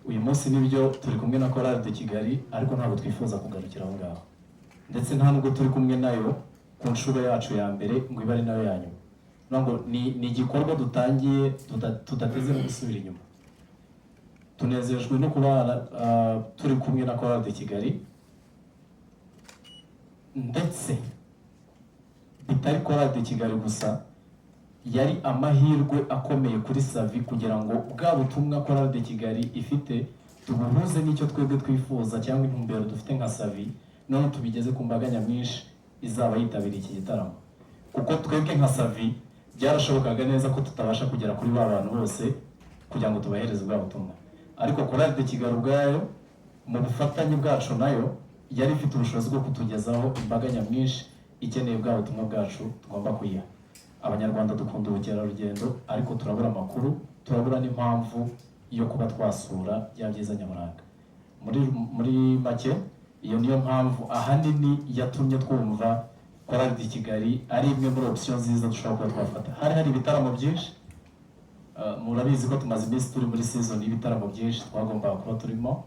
S10: uyu munsi nibyo turi kumwe na Chorale de Kigali, ariko ntabwo twifuza kugarukira aho ngaho, ndetse nta nubwo turi kumwe nayo ku nshuro yacu ya mbere ngo ibe ari nayo ya nyuma. Ngo ni igikorwa dutangiye tudateze no gusubira inyuma. Tunezejwe no kuba turi kumwe na Chorale de Kigali, ndetse bitari Chorale de Kigali gusa. Yari amahirwe akomeye kuri Savi kugira ngo bwa butumwa Chorale de Kigali ifite tubuhuze n'icyo twebwe twifuza cyangwa intumbero dufite nka Savi, none tubigeze ku mbaga nyamwinshi izaba yitabiriye iki gitaramo, kuko twebwe nka Savi byarashobokaga neza ko tutabasha kugera kuri ba bantu bose kugira ngo tubahereze bwa butumwa. Ariko Chorale de Kigali ubwayo, mu bufatanye bwacu nayo, yari ifite ubushobozi bwo kutugezaho imbaga nyamwinshi ikeneye bwa butumwa bwacu tugomba kuyiha. Abanyarwanda dukunda ubukerarugendo, ariko turabura amakuru, turabura n'impamvu yo kuba twasura bya byiza nyaburanga. Muri make, iyo niyo mpamvu ahanini yatumye twumva Chorale de Kigali ari imwe muri option nziza dushobora kuba twafata. Hari ibitaramo byinshi. Murabizi ko tumaze iminsi turi muri season y'ibitaramo byinshi twagombaga kuba turimo,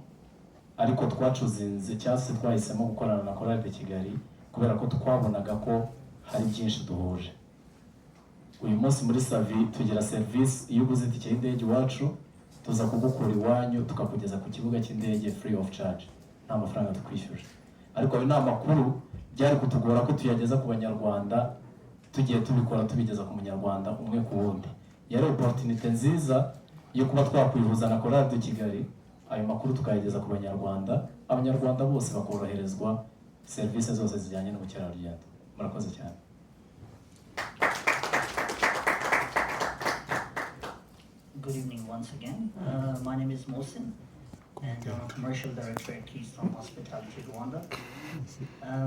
S10: ariko twachoosinze cyangwa se twahisemo gukorana na Chorale de Kigali kubera ko twabonaga ko hari byinshi duhuje. Uyu munsi muri Savi tugira serivisi: iyo uguze itike y'indege iwacu, tuza kugukura iwanyu tukakugeza ku kibuga cy'indege free of charge, nta mafaranga tukwishyuje. Ariko ayo ni amakuru byari kutugora ko tuyageza ku Banyarwanda tugiye tubikora tubigeza ku Munyarwanda umwe ku wundi. Yari opportunité nziza yo kuba twakwihuza na Chorale de Kigali, ayo makuru tukayageza ku Banyarwanda, Abanyarwanda bose bakoroherezwa serivisi zose zijyanye n'ubukerarugendo. Murakoze cyane.
S11: Good evening once again. My name is Mohsin, and I'm a commercial director at Keystone Hospitality Rwanda.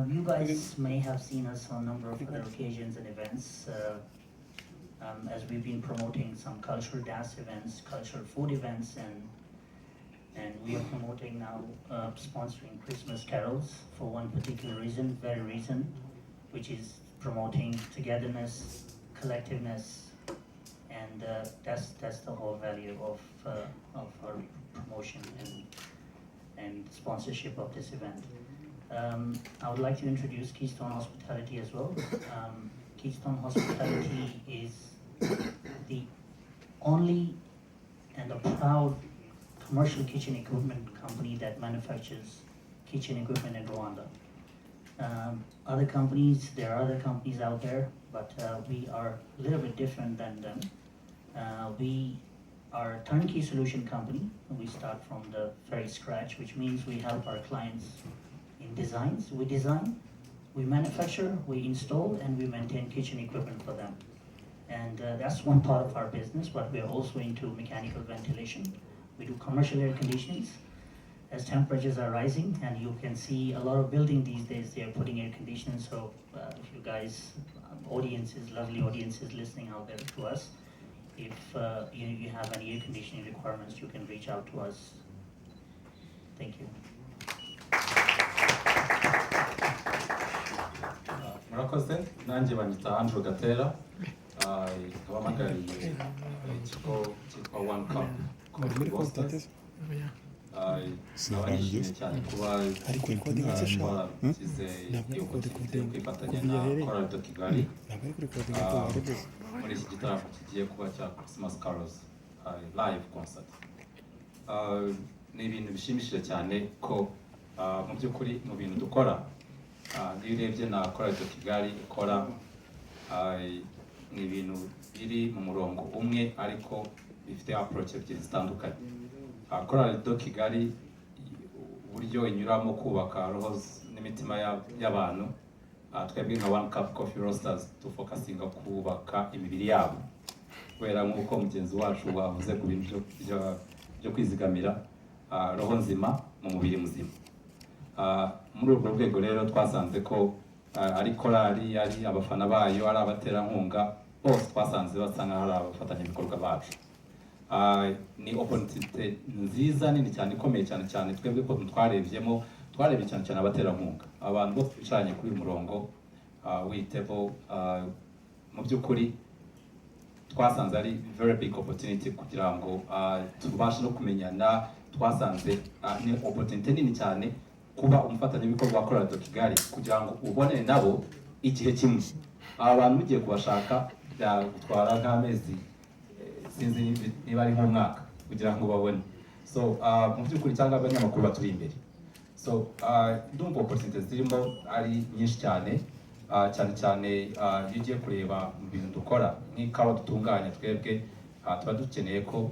S11: You guys may have seen us on a number of other occasions and events, as we've been promoting some cultural dance events, cultural food events, and we are promoting now sponsoring Christmas carols for one particular reason, very reason, which is promoting togetherness, collectiveness, and that's the whole value of our promotion and sponsorship of this event. I would like to introduce Keystone Hospitality as well. Keystone Hospitality is the only and a proud commercial kitchen equipment company that manufactures kitchen equipment in Rwanda. Other companies, there are other companies out there, but we are a little bit different than them. We are a turnkey solution company. We start from the very scratch, which means we help our clients in designs. We design, we manufacture, we install, and we maintain kitchen equipment for them. And that's one part of our business, but we are also into mechanical ventilation. We do commercial air conditionings. As temperatures are rising, and you can see a lot of building these days, they are putting air conditioning. So if you guys, audiences, lovely audiences listening out there to us, if you have any air conditioning requirements, you can reach out to us. Thank you.
S12: Murakoze. Nanjye banyita Andrew Gatera. Nkaba mpagarariye ikigo cyitwa One Cup Coffee Roasters. Nkaba nishimiye cyane kuba
S13: Ariko recording se sha?
S12: twaragize
S13: Ntabwo
S12: iyo
S13: ari
S12: opportunity yo
S13: recording.
S12: kwifatanya
S13: Kuva
S12: na
S13: yahereye.
S12: Chorale de Kigali
S13: Ntabwo ari recording, ariko warageze.
S12: Muri iki gitaramo kigiye kuba cya Christmas Carols live concert. Ni ibintu bishimishije cyane ko mu by'ukuri mu bintu dukora, niyo urebye na Chorale de Kigali ikora, ni ibintu biri mu murongo umwe ariko bifite approach ebyiri zitandukanye. Chorale de Kigali, uburyo inyuramo kubaka roho n'imitima y'abantu, twebwe nka One Cup Coffee Roasters dufocusinga kubaka imibiri yabo, kubera nk'uko mugenzi wacu wavuze ku bintu byo kwizigamira, roho nzima mu mubiri muzima. Muri urwo rwego rero twasanze ko ari korali, ari abafana bayo, ari abaterankunga, bose twasanze basa nk'aho ari abafatanyabikorwa bacu. Ni opportunity nziza nini cyane, ikomeye cyane cyane twebwe ko twarebyemo, twarebye cyane cyane abaterankunga, abantu bose twicaranye kuri uyu murongo w'itable. Mu by'ukuri twasanze ari very big opportunity kugira ngo tubashe no kumenyana. Twasanze ni opportunity nini cyane kuba umufatanyabikorwa wa Chorale de Kigali, kugira ngo ubone nabo igihe kimwe. Aba bantu mugiye kubashaka byagutwara nk'amezi, sinzi niba ari nk'umwaka kugira ngo babone. So mu by'ukuri, cyangwa abanyamakuru baturi imbere. So ndumva opportunity zirimo ari nyinshi cyane. Cyane cyane iyo ugiye kureba mu bintu dukora nk'ikawa dutunganya twebwe, tuba dukeneye ko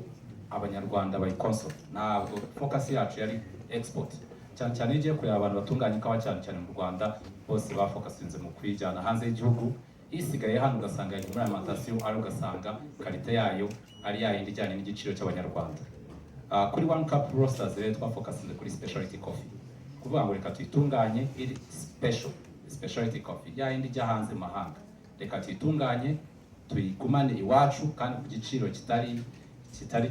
S12: Abanyarwanda bayikonsoma. Ntabwo focus yacu yari export. Cyane cyane iyo ugiye kureba abantu batunganya ikawa, cyane cyane mu Rwanda, bose bafocusinze mu kuyijyana hanze y'igihugu. Isigaye hano ugasanga yagiye muri alimentation, ari ugasanga qualité yayo ari yayindi ijyanye n'igiciro cy'Abanyarwanda. Kuri One Cup Roasters rero twafocusinze kuri specialty coffee, kuvuga ngo reka tuyitunganye iri special, specialty coffee ya yindi ijya hanze mu mahanga, reka tuyitunganye tuyigumane iwacu kandi ku giciro kitari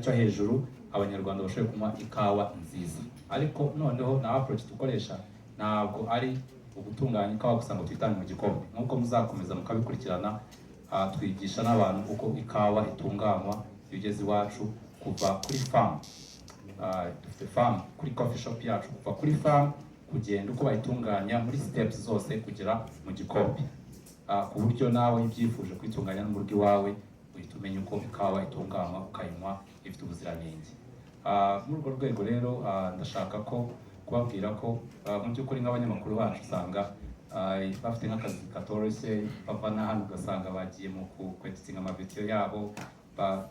S12: cyo hejuru, Abanyarwanda bashobore kunywa ikawa nziza. Ariko noneho na approach dukoresha ntabwo ari ugutunganya ikawa gusa ngo tuyitange mu gikombe. Nk'uko muzakomeza mukabikurikirana, twigisha n'abantu uko ikawa itunganywa. Iyo ugeze iwacu, kuva kuri farm, dufite farm kuri coffee shop yacu, kuva kuri farm kugenda uko bayitunganya muri steps zose kugera mu gikombe, ku buryo nawe ibyifuje kuyitunganya no mu rugo iwawe uhita umenya uko ikawa itunganywa, ukayinywa ifite ubuziranenge. Muri urwo rwego rero, ndashaka ko kubabwira ko mu by'ukuri nk'abanyamakuru bacu usanga bafite nk'akazi katoroshye, bava na hano ugasanga bagiye mu kweditinga amavideyo yabo,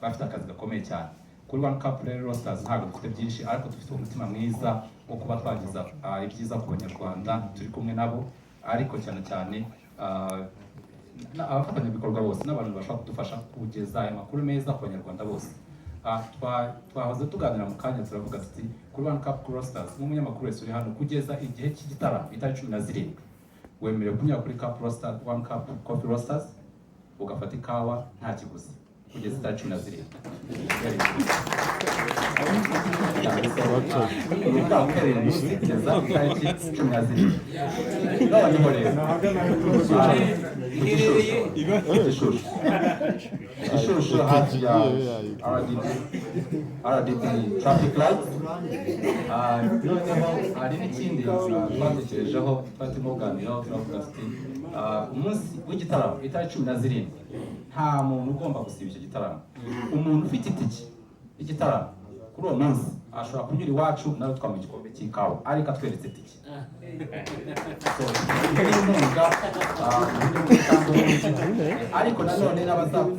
S12: bafite akazi gakomeye cyane. Kuri One Cup rero Roasters ntabwo dufite byinshi, ariko dufite umutima mwiza wo kuba twageza ibyiza ku Banyarwanda turi kumwe nabo, ariko cyane cyane abafatanyabikorwa bose n'abantu bashobora kudufasha kugeza aya makuru meza ku Banyarwanda bose. Twahoze tuganira mu kanya, turavuga tuti kuri One Cup Roasters, nk'umunyamakuru wese uri hano, kugeza igihe cy'igitaramo itariki 17, wemerewe kunyura kuri Cup Roaster, One Cup Coffee Roasters, ugafata ikawa nta kiguzi kugeza itariki 17, uhereye munsi kugeza itariki 17. Noneho rero Gishushu, Gishushu hafi ya RDB, RDB traffic light. Noneho hari n'ikindi twatekerejeho, twari turimo kuganiraho, turavuga tuti umunsi w'igitaramo itariki 17 nta muntu ugomba gusiba icyo gitaramo. Umuntu ufite itike y'igitaramo kuri uwo munsi ashobora kunyura iwacu, nawe twamuha igikombe cy'ikawa ariko atweretse itike. So, iyo ni inkunga mu buryo bumwe cyangwa ubundi. Ariko nanone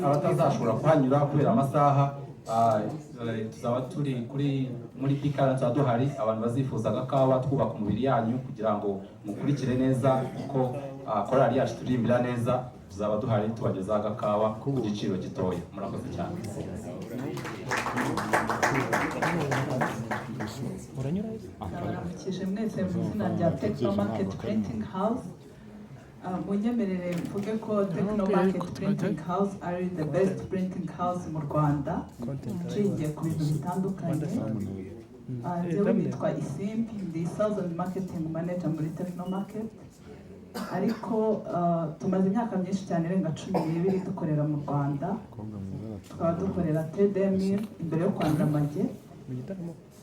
S12: abatazashobora kuhanyura kubera amasaha, tuzaba turi kuri muri bikara, tuzaba duhari. Abantu bazifuza agakawa twubaka umubiri yanyu kugira ngo mukurikire neza kuko korali yacu turirimbira neza, tuzaba duhari tubagezaho agakawa ku giciro gitoya. Murakoze cyane.
S14: Ndabaramukije mwese mu izina rya Techno Market Printing House. Munyemerere mvuge ko Techno Market Printing House ari the best printing house mu Rwanda, nshingiye ku bintu bitandukanye. Njyewe nitwa Isimbi, ndi sales and marketing manager muri Techno Market, ariko tumaze imyaka myinshi cyane irenga 12 dukorera mu Rwanda, tukaba dukorera TDMI imbere yo kwa Ndamage.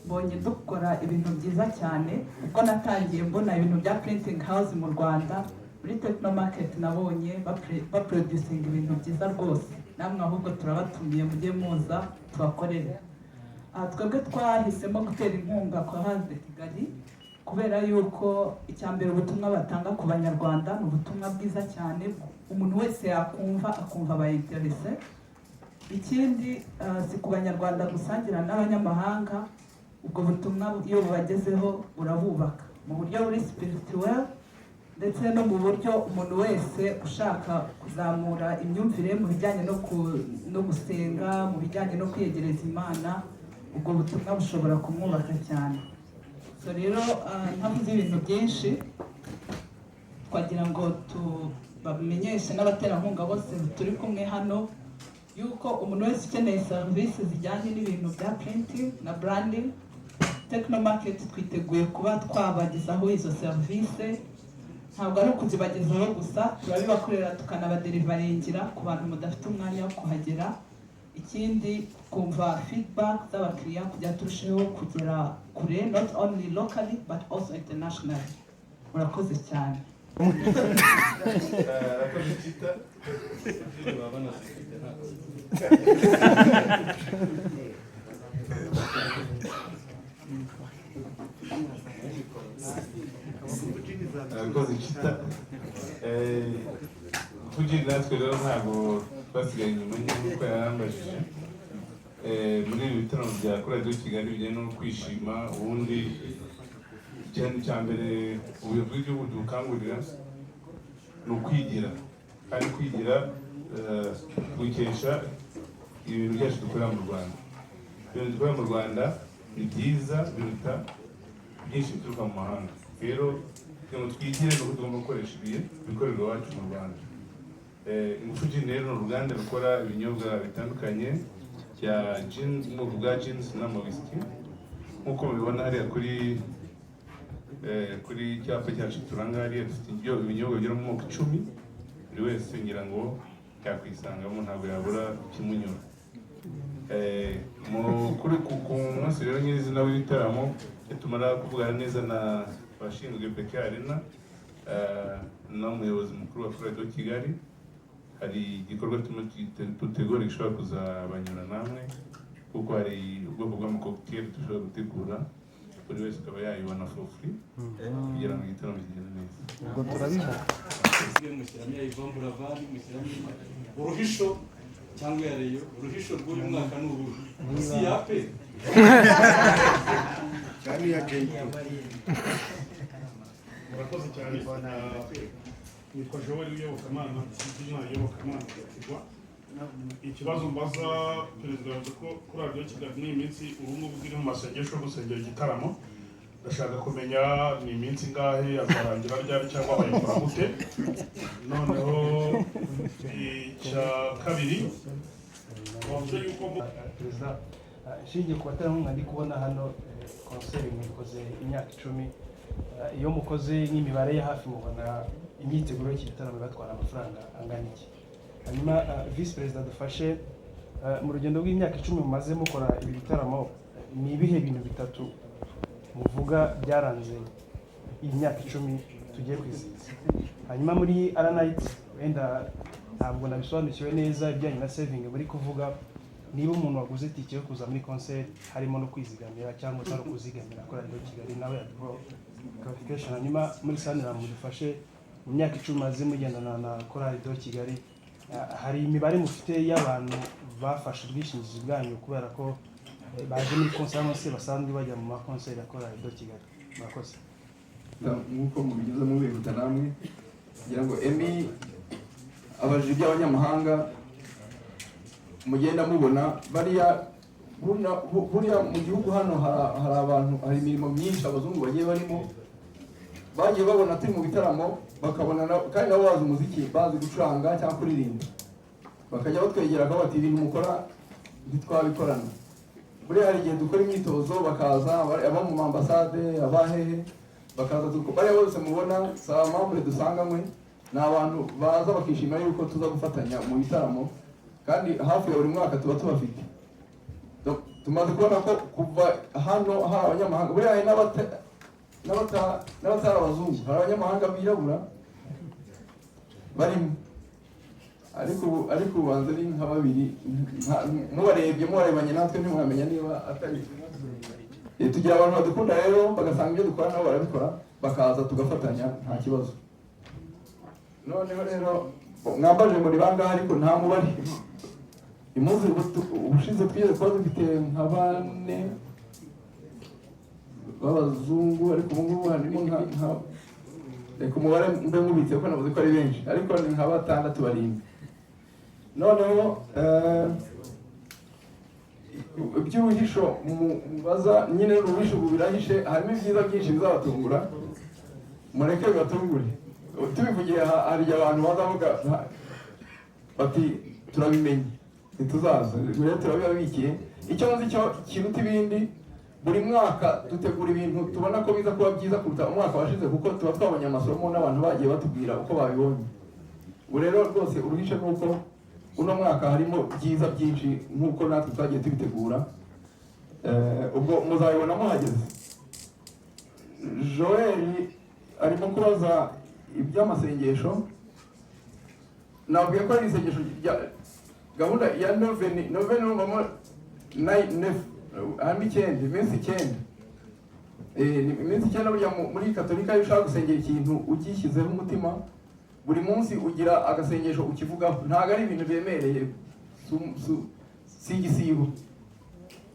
S14: Mbonye dukora ibintu byiza cyane. Ubwo natangiye mbona ibintu bya printing house mu Rwanda, muri Techno Market nabonye baproducinga ibintu byiza rwose. Namwe ahubwo turabatumiye, mujye muza tubakorere. Aha twebwe twahisemo gutera inkunga kwa Hanze Kigali kubera yuko icya mbere, ubutumwa batanga ku Banyarwanda ni ubutumwa bwiza cyane, umuntu wese yakumva akumva aba intéressé. Ikindi, si ku Banyarwanda gusangira n'abanyamahanga, ubwo butumwa iyo bubagezeho burabubaka mu buryo buri spirituel, ndetse no mu buryo umuntu wese ushaka kuzamura imyumvire mu bijyanye no gusenga, mu bijyanye no kwiyegereza Imana, ubwo butumwa bushobora kumwubaka cyane. So rero, ntavuze ibintu byinshi, twagira ngo tubamenyeshe n'abaterankunga bose turi kumwe hano yuko umuntu wese ukeneye serivisi zijyanye n'ibintu bya printing na branding, Techno Market twiteguye kuba twabagezaho izo serivisi. Ntabwo ari ukuzibagezaho gusa, turabibakorera tukanabadeliveringira ku bantu mudafite umwanya wo kuhagera. Ikindi, kumva feedback z'abakiriya kugira turusheho kugera kure, not only locally but also internationally. Murakoze cyane.
S6: Arakoze Tita. Arakoze Tita. Natwe rero ntabwo twasigaye inyuma nyine nk'uko yarambajije. Muri ibi bitaramo bya Chorale de Kigali bijyanye no kwishima, ubundi ikintu cya mbere ubuyobozi bw'igihugu dukangurira ni ukwigira, kandi kwigira tubikesha ibintu byacu dukorera mu Rwanda. Ibintu dukorera mu Rwanda ni byiza biruta byinshi bituruka mu mahanga. Rero kugira ngo twigire ni uko tugomba gukoresha ibihe bikorerwa iwacu mu Rwanda. Ingufu Gin rero ni uruganda rukora ibinyobwa bitandukanye bya gin, ubwoko bwa gins n'amawisiki, nk'uko mubibona hariya kuri cyapa cyacu turanga hariya. Dufite ibinyobwa bigera mu moko 10. Buri wese ngira ngo yakwisangamo, ntabwo yabura ikimunyura. Kuri ku munsi rero nyirizina w'ibitaramo, tumara kuvugana neza na abashinzwe BK Arena n'umuyobozi mukuru wa Chorale de Kigali, hari igikorwa turimo dutegura gishobora kuzabanyura namwe, kuko hari ubwoko bw'amacocktail dushobora gutegura, buri wese akaba yayibona for free, kugira ngo igitaramo kigende neza.
S13: Ubwo turabivuga.
S15: Mushyiramo iya Yvan Buravan, mushyiramo uruhisho cyangwa iya Rayon. Uruhisho rw'uyu mwaka ni uruhe? Si iya pe?
S13: Cyane iya Jay.
S16: Murakoze cyane. Nitwa Joel w'iyobokamana, izina iyobokamana Gatigwa. Ikibazo mbaza perezida, yavuze ko kuri Radiyo Kigali muri iyi minsi ubu ngubu iri mu masengesho yo gusengera igitaramo. Ndashaka kumenya ni iminsi ingahe, azarangira ryari, cyangwa bayikora gute? Noneho icya kabiri, wavuze yuko
S17: Perezida, nshingiye ku baterankunga ndi kubona hano, concert mwikoze imyaka 10. Iyo mukoze nk'imibare ya hafi, mubona imyiteguro y'iki gitaramo ibatwara amafaranga angana iki? Hanyuma visi perezida dufashe mu rugendo rw'imyaka 10 mumaze mukora ibi bitaramo, ni ibihe bintu bitatu muvuga byaranze iyi myaka 10 tugiye kwizihiza? Hanyuma muri RNIT, wenda ntabwo nabisobanukiwe neza ibijyanye na saving muri kuvuga, niba umuntu waguze itike yo kuza muri concert harimo no kwizigamira cyangwa utari ukuzigamira kuri Radiyo Kigali, nawe yaduha clarification. Hanyuma muri Sanlam, mudufashe mu myaka 10 maze mugendana na Chorale de Kigali, hari imibare mufite y'abantu bafashe ubwishingizi bwanyu kubera ko baje muri concert cyangwa se basanzwe bajya mu maconcert ya Chorale de Kigali? Murakoze.
S2: Nk'uko mubigize mubihuta namwe, kugira ngo Emmy abajije iby'abanyamahanga mugenda mubona bariya buriya mu gihugu hano hari abantu, hari imirimo myinshi abazungu bagiye barimo, bagiye babona turi mu bitaramo, bakabona kandi nabo bazi umuziki, bazi gucuranga cyangwa kuririmba, bakajya batwegera bakavuga bati: "Ibintu mukora ntitwabikorana." Buriya hari igihe dukora imyitozo bakaza, abo mu ambasade, abahehe, bakaza. Bariya bose mubona si abamambure dusanganywe, ni abantu baza bakishimira yuko tuza gufatanya mu bitaramo, kandi hafi ya buri mwaka tuba tubafite. Tumaze kubona ko kuva hano hari abanyamahanga, buriya hari n'abatari abazungu, hari abanyamahanga birabura barimo, ariko ubanza ari nka babiri. Mubarebye, mubarebanye natwe, ntimwamenya niba atari. Tugira abantu badukunda rero, bagasanga ibyo dukora nabo barabikora, bakaza tugafatanya, nta kibazo. Noneho rero mwambaje ngo ni bangahe, ariko nta mubare imunsi. Ubushize twigeze kuba dufite nka bane b'abazungu, ariko ubu ngubu harimo nka, reka umubare mbe nkubitse kuko navuze ko ari benshi, ariko ni nka batandatu, barindwi. Noneho iby'uruhisho mubaza nyine, uruhisho ubu birahishe, harimo ibyiza byinshi bizabatungura. Mureke bibatungure. Tubivugiye aha, hari igihe abantu bazavuga bati: "Turabimenye, ntituzaza." Rero turabibabikiye. Icyo nzi cyo kiruta ibindi, buri mwaka dutegura ibintu tubona ko biza kuba byiza kuruta umwaka washize, kuko tuba twabonye amasomo n'abantu bagiye batubwira uko babibonye. Ubu rero rwose uruhishe ni uko uno mwaka harimo byiza byinshi nk'uko natwe twagiye tubitegura. Ubwo muzabibona muhageze. Joel arimo kubaza iby'amasengesho. Nabwiye ko ari isengesho rya gahunda ya noveni. Noveni urumvamo neuf, harimo icyenda, iminsi 9. Ni iminsi 9. Burya muri Katolika, iyo ushaka gusengera ikintu ugishyizeho umutima. Buri munsi ugira agasengesho ukivugaho, ntabwo ari ibintu biremereye, si igisibo.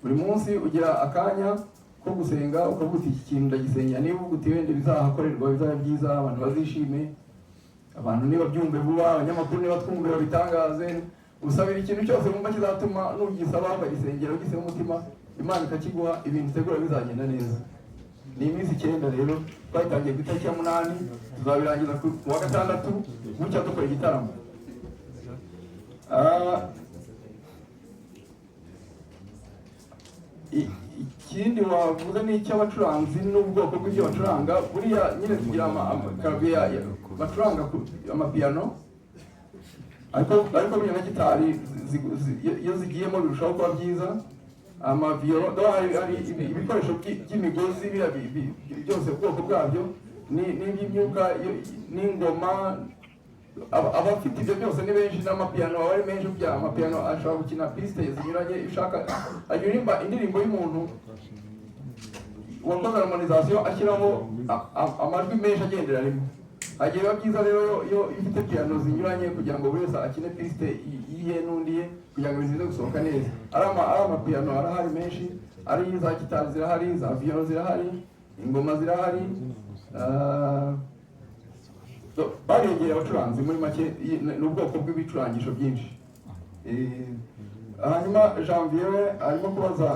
S2: Buri munsi ugira akanya ko gusenga, ukavuga uti: "Iki kintu ndagisengera." Niba uvuga uti wenda bizahakorerwa bizaba byiza, abantu bazishime, abantu niba byumve vuba, abanyamakuru niba twumve babitangaze. Usabira ikintu cyose wumva kizatuma nugisaba, ukagisengera ugisaba umutima, Imana ikakiguha, ibintu utegura bizagenda neza. Ni iminsi 9 rero, twayitangiye ku itariki ya 8, tuzabirangiza ku wa gatandatu bucya dukora igitaramo. Ikindi wavuze ni icy'abacuranzi n'ubwoko bw'ibyo bacuranga. Buriya nyine tugira clavier bacuranga, amapiyano, ariko buriya na gitari iyo zigiyemo birushaho kuba byiza. Amaviyoro, hari ibikoresho by'imigozi biriya byose, ubwoko bwabyo n'iby'imyuka n'ingoma. Abafite ibyo byose ni benshi, n'amapiyano aba ari menshi. Bya amapiyano ashobora gukina piste zinyuranye. Iyo ushaka ajya uririmba indirimbo y'umuntu wakoze harmonisation, ashyiraho amajwi menshi agendera rimwe. Hagiye biba byiza rero iyo ufite piyano zinyuranye, kugira ngo buri wese akine piste yiye n'undi ye, kugira ngo ibintu bize gusohoka neza. Ari amapiyano arahari menshi, ari za gitari zirahari, za viyolo zirahari, ingoma zirahari. Bariyongereye abacuranzi muri make, ni ubwoko bw'ibicurangisho byinshi. Hanyuma Janvier we arimo kubaza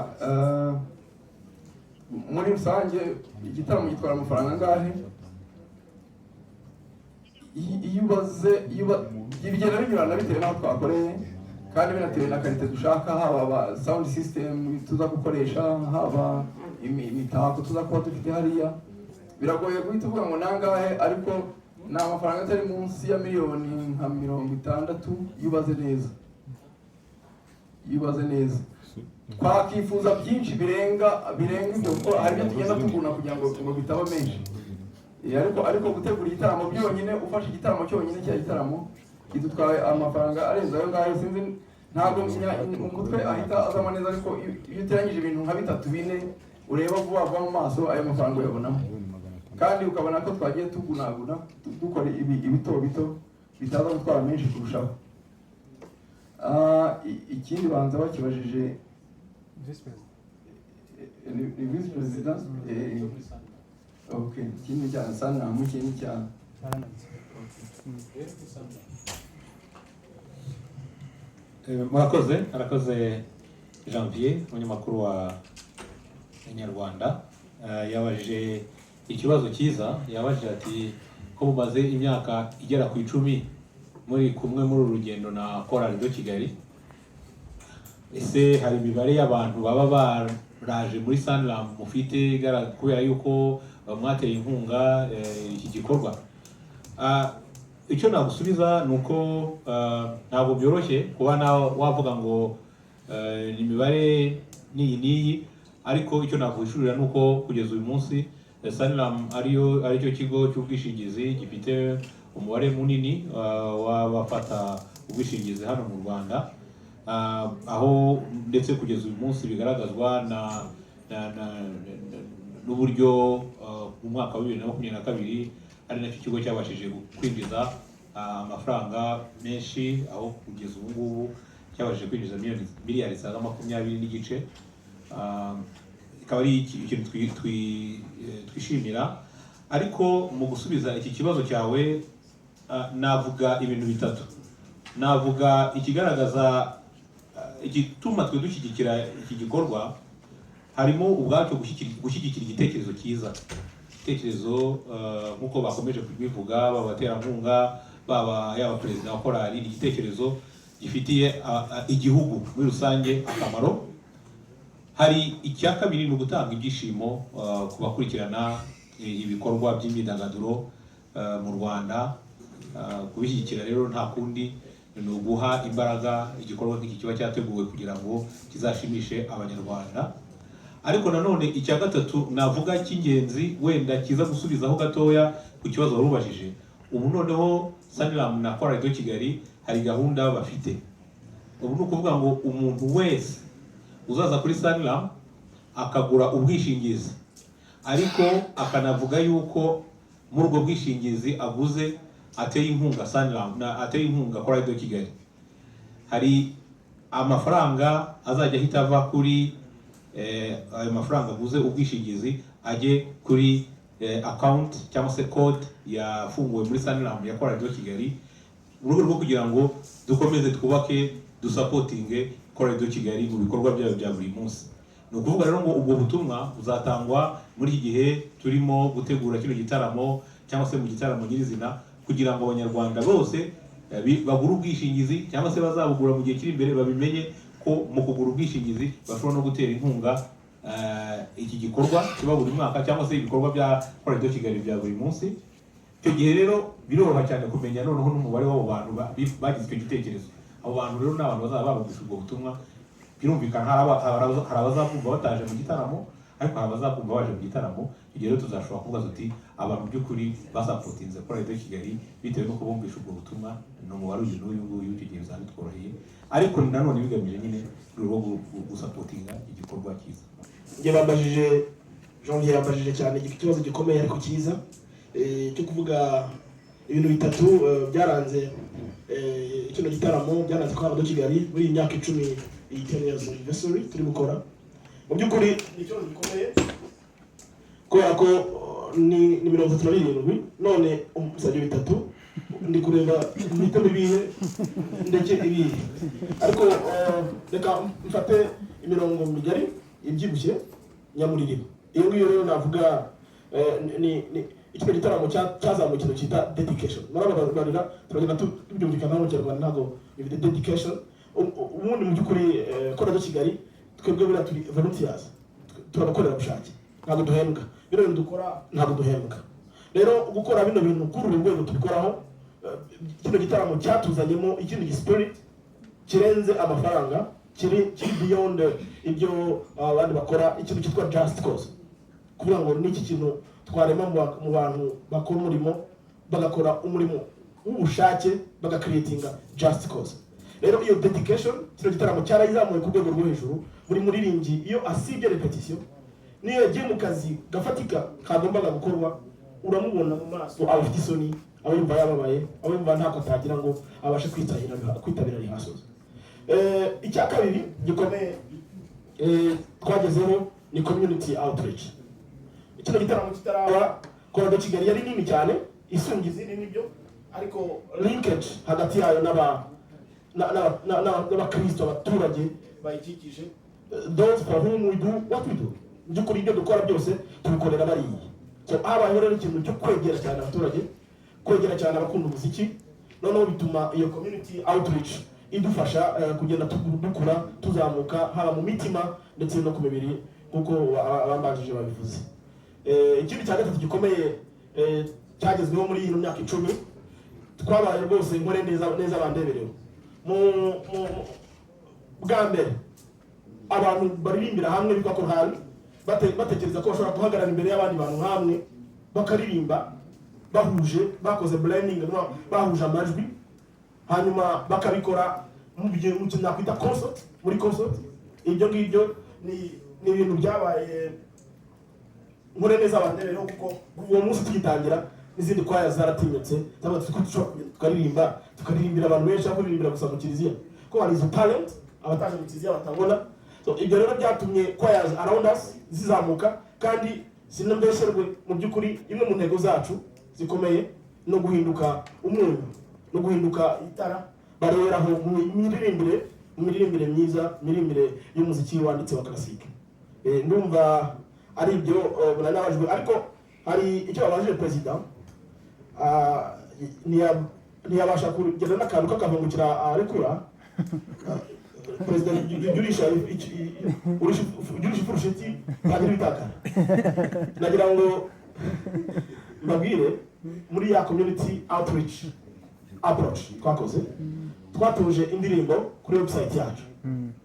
S2: muri rusange igitaramo gitwara amafaranga angahe? Iyo ubaze, bigenda binyurana bitewe n'aho twakoreye, kandi binatewe na qualité dushaka, haba aba sound system tuza gukoresha, haba imitako tuza kuba dufite hariya. Biragoye guhita uvuga ngo nangahe, ariko ni amafaranga atari munsi ya miliyoni nka 60 iyo ubaze neza. Iyo ubaze neza, twakifuza byinshi birenga ibyo, kuko hari ibyo tugenda tuguna kugira ngo bitaba menshi. Ariko gutegura igitaramo byonyine, ufashe igitaramo cyonyine, cya gitaramo kidutwaye amafaranga arenze ayo ngayo. Sinzi, ntabwo mu mutwe ahita azamo neza, ariko iyo uteranyije ibintu nka bitatu, bine, ureba vuba vuba mu maso, ayo mafaranga uyabonamo, kandi ukabona ko twagiye tugunaguna, dukora ibi ibito bito bitaza gutwara menshi kurushaho. Ikindi banza bakibajije ni visi perezida. Okay, ikindi cya Sanlam, ikindi cya
S8: Murakoze, arakoze Janvier, umunyamakuru wa Inyarwanda. Yabajije ikibazo cyiza, yabajije ati: "Ko mumaze imyaka igera ku 10 muri kumwe muri uru rugendo na Chorale de Kigali, ese hari imibare y'abantu baba baraje muri Sanlam mufite kubera yuko mwateye inkunga iki gikorwa?" Icyo nagusubiza ni uko ntabwo byoroshye kuba nawe wavuga ngo ni imibare n'iyi n'iyi, ariko icyo naguhishurira ni uko kugeza uyu munsi Sanlam aricyo kigo cy'ubwishingizi gifite umubare munini w'abafata ubwishingizi hano mu Rwanda, aho ndetse kugeza uyu munsi bigaragazwa n'uburyo mu mwaka wa 2022 ari nacyo kigo cyabashije kwinjiza amafaranga menshi, aho kugeza ubu ngubu cyabashije kwinjiza miliyari zisaga 20.5. Ikaba ari ikintu twishimira. Ariko mu gusubiza iki kibazo cyawe, navuga ibintu bitatu. Navuga ikigaragaza igituma twe dushyigikira iki gikorwa, harimo ubwacyo gushyigikira igitekerezo cyiza, igitekerezo nk'uko bakomeje kubivuga, baba abaterankunga, baba yaba perezida wa korali, ni igitekerezo gifitiye igihugu muri rusange akamaro. Hari icya kabiri, ni ugutanga ibyishimo ku bakurikirana ibikorwa by'imyidagaduro mu Rwanda. Kubishyigikira rero nta kundi, ni uguha imbaraga igikorwa nk'iki kiba cyateguwe kugira ngo kizashimishe Abanyarwanda. Ariko nanone icya gatatu navuga cy'ingenzi, wenda kiza gusubizaho gatoya ku kibazo wari ubajije, ubu noneho Sanlam na Chorale de Kigali hari gahunda bafite. Ubu ni ukuvuga ngo umuntu wese uzaza kuri Sanlam akagura ubwishingizi, ariko akanavuga yuko muri ubwo bwishingizi aguze ateye inkunga Sanlam na ateye inkunga Chorale de Kigali, hari amafaranga azajya ahita ava kuri ayo mafaranga aguze ubwishingizi, ajye kuri account cyangwa se code yafunguwe muri Sanlam ya Chorale de Kigali, mu rwego rwo kugira ngo dukomeze twubake, dusupportinge Chorale de Kigali mu bikorwa byayo bya buri munsi. Ni ukuvuga rero ngo ubwo butumwa buzatangwa muri iki gihe turimo gutegura kino gitaramo cyangwa se mu gitaramo nyirizina, kugira ngo Abanyarwanda bose bagure ubwishingizi cyangwa se bazabugura mu gihe kiri imbere, babimenye ko mu kugura ubwishingizi bashobora no gutera inkunga iki gikorwa kiba buri mwaka cyangwa se ibikorwa bya Chorale de Kigali bya buri munsi. Icyo gihe rero biroroha cyane kumenya noneho n'umubare w'abo bantu bagize icyo gitekerezo. Abo bantu rero ni abantu bazaba barumvise ubwo butumwa. Birumvikana, hari abazabwumva bataje mu gitaramo, ariko hari abazabwumva baje mu gitaramo. Igihe rero tuzashobora kuvuga tuti abantu by'ukuri basupportinze Chorale de Kigali bitewe n'uko bumvishe ubwo butumwa ni umubare uyu n'uyu nguyu. Icyo gihe bizaba bitworoheye, ariko nanone bigamije nyine rwo gusupportinga igikorwa cyiza.
S3: Njye bambajije, Janvier yambajije cyane ikibazo gikomeye ariko cyiza, cyo kuvuga ibintu bitatu byaranze kino gitaramo, byaranze Chorale de Kigali muri iyi myaka 10, iyi 10 years anniversary turi gukora. Mu by'ukuri ni ikibazo gikomeye kubera ko ni 37, none umusabye bitatu, ndi kureba mpitemo ibihe ndeke ibihe. Ariko reka mfate imirongo migari ibyibushye nyamuririmo. Iyo ngiyo rero navuga ni ikino gitaramo cyazamuye ikintu cyita dedication. Murababarira, turagenda tubyumvikanaho mu Kinyarwanda, ntabwo bifite dedication. Ubundi mu by'ukuri Chorale de Kigali twebwe buriya turi volunteers, turabakorerabushake, ntabwo duhembwa. Bino bintu dukora ntabwo duhembwa. Rero gukora bino bintu kuri uru rwego tubikoraho, kino gitaramo cyatuzanyemo ikindi spirit kirenze amafaranga, kiri beyond ibyo abandi bakora, ikintu cyitwa just cause, kuvuga ngo niki kintu twarema mu bantu bakora umurimo, bagakora umurimo w'ubushake, bagacreatinga just cause. Rero iyo dedication kino gitaramo cyarayizamuye ku rwego rwo hejuru. Buri muririmbyi iyo asibye repetition, niyo yagiye mu kazi gafatika kagombaga gukorwa, uramubona mu maso, aba afite isoni, aba yumva yababaye, aba yumva ntako atagira ngo abashe kwitabira rehearsals. Icya kabiri gikomeye twagezeho ni community outreach. Kino gitaramo kitaraba, Chorale de Kigali yari nini cyane isumbya izindi, nibyo, ariko linkage hagati yayo n'abakristo, abaturage bayikikije, those for whom we do what we do, mu by'ukuri ibyo dukora byose tubikorera bariya. So habayeho rero ikintu cyo kwegera cyane abaturage, kwegera cyane abakunda umuziki, noneho bituma iyo community outreach idufasha kugenda dukura, tuzamuka, haba mu mitima ndetse no ku mibiri, nk'uko abambanjije babivuze. Ikindi cya gatatu gikomeye cyagezweho muri ino myaka 10, twabaye rwose nkore neza neza bandebereho. Mu bwa mbere abantu baririmbira hamwe bitwa korali batekereza ko bashobora guhagarara imbere y'abandi bantu nk'amwe bakaririmba bahuje, bakoze blending, bahuje amajwi, hanyuma bakabikora mu kintu nakwita concert, muri concert. Ibyo ngibyo ni ibintu byabaye nkore neza bandebereho, kuko uwo munsi tugitangira n'izindi kwaya zaratinyutse, zavuga ko dushobora kugenda tukaririmba, tukaririmbira abantu benshi, aho kuririmbira gusa mu kiliziya, ko hari izo talent abataje mu kiliziya batabona. So ibyo rero byatumye choirs around us zizamuka. Kandi sinambesherwe, mu by'ukuri imwe mu ntego zacu zikomeye no guhinduka umunyu, no guhinduka itara bareberaho mu miririmbire myiza, miririmbire y'umuziki wanditse wa classique. Ndumva ari ibyo nabajwe, ariko hari icyo babajije perezida, ntiyabasha kugenda n'akantu k'akavungukira arekura. Perezida, jya urisha ifurusheti ntagira ibitakara. Nagira ngo mbabwire, muri ya community outreach approach twakoze, twatuje indirimbo kuri website yacu.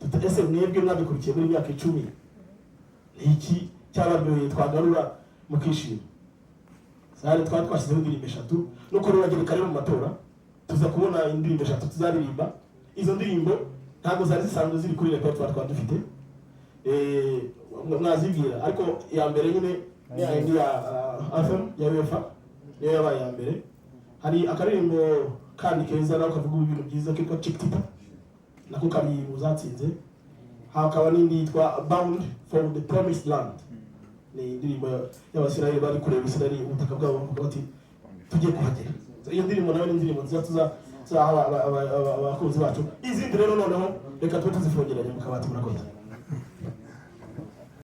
S3: Tuti: "Ese mwebwe mwadukurikiye muri myaka 10, ni iki cyabaryoheye twagarura mukishima?" Sare twari twashyizeho indirimbo eshatu, nuko ruragereka rero mu matora tuza kubona indirimbo eshatu tuzaririmba. Izo ndirimbo ntabwo zari zisanzwe ziri kuri repertoire twari dufite. Mwazibwira, ariko iya mbere nyine ni ya yindi ya anthem ya UEFA, niyo yabaye iya mbere. Hari akaririmbo kandi keza nawe kavuga ibintu byiza kitwa Chiktita, nako kari mu zatsinze. Hakaba n'indi yitwa Bound for the Promised Land, ni indirimbo y'Abasirayeli bari kureba Isirayeli, ubutaka bwabo, bavuga bati tugiye kuhagera. So, iyo ndirimbo nayo ni indirimbo nziza tuzaha abakunzi bacu. Izindi rero noneho reka tube tuzifungiranye mu kabati. Murakoze.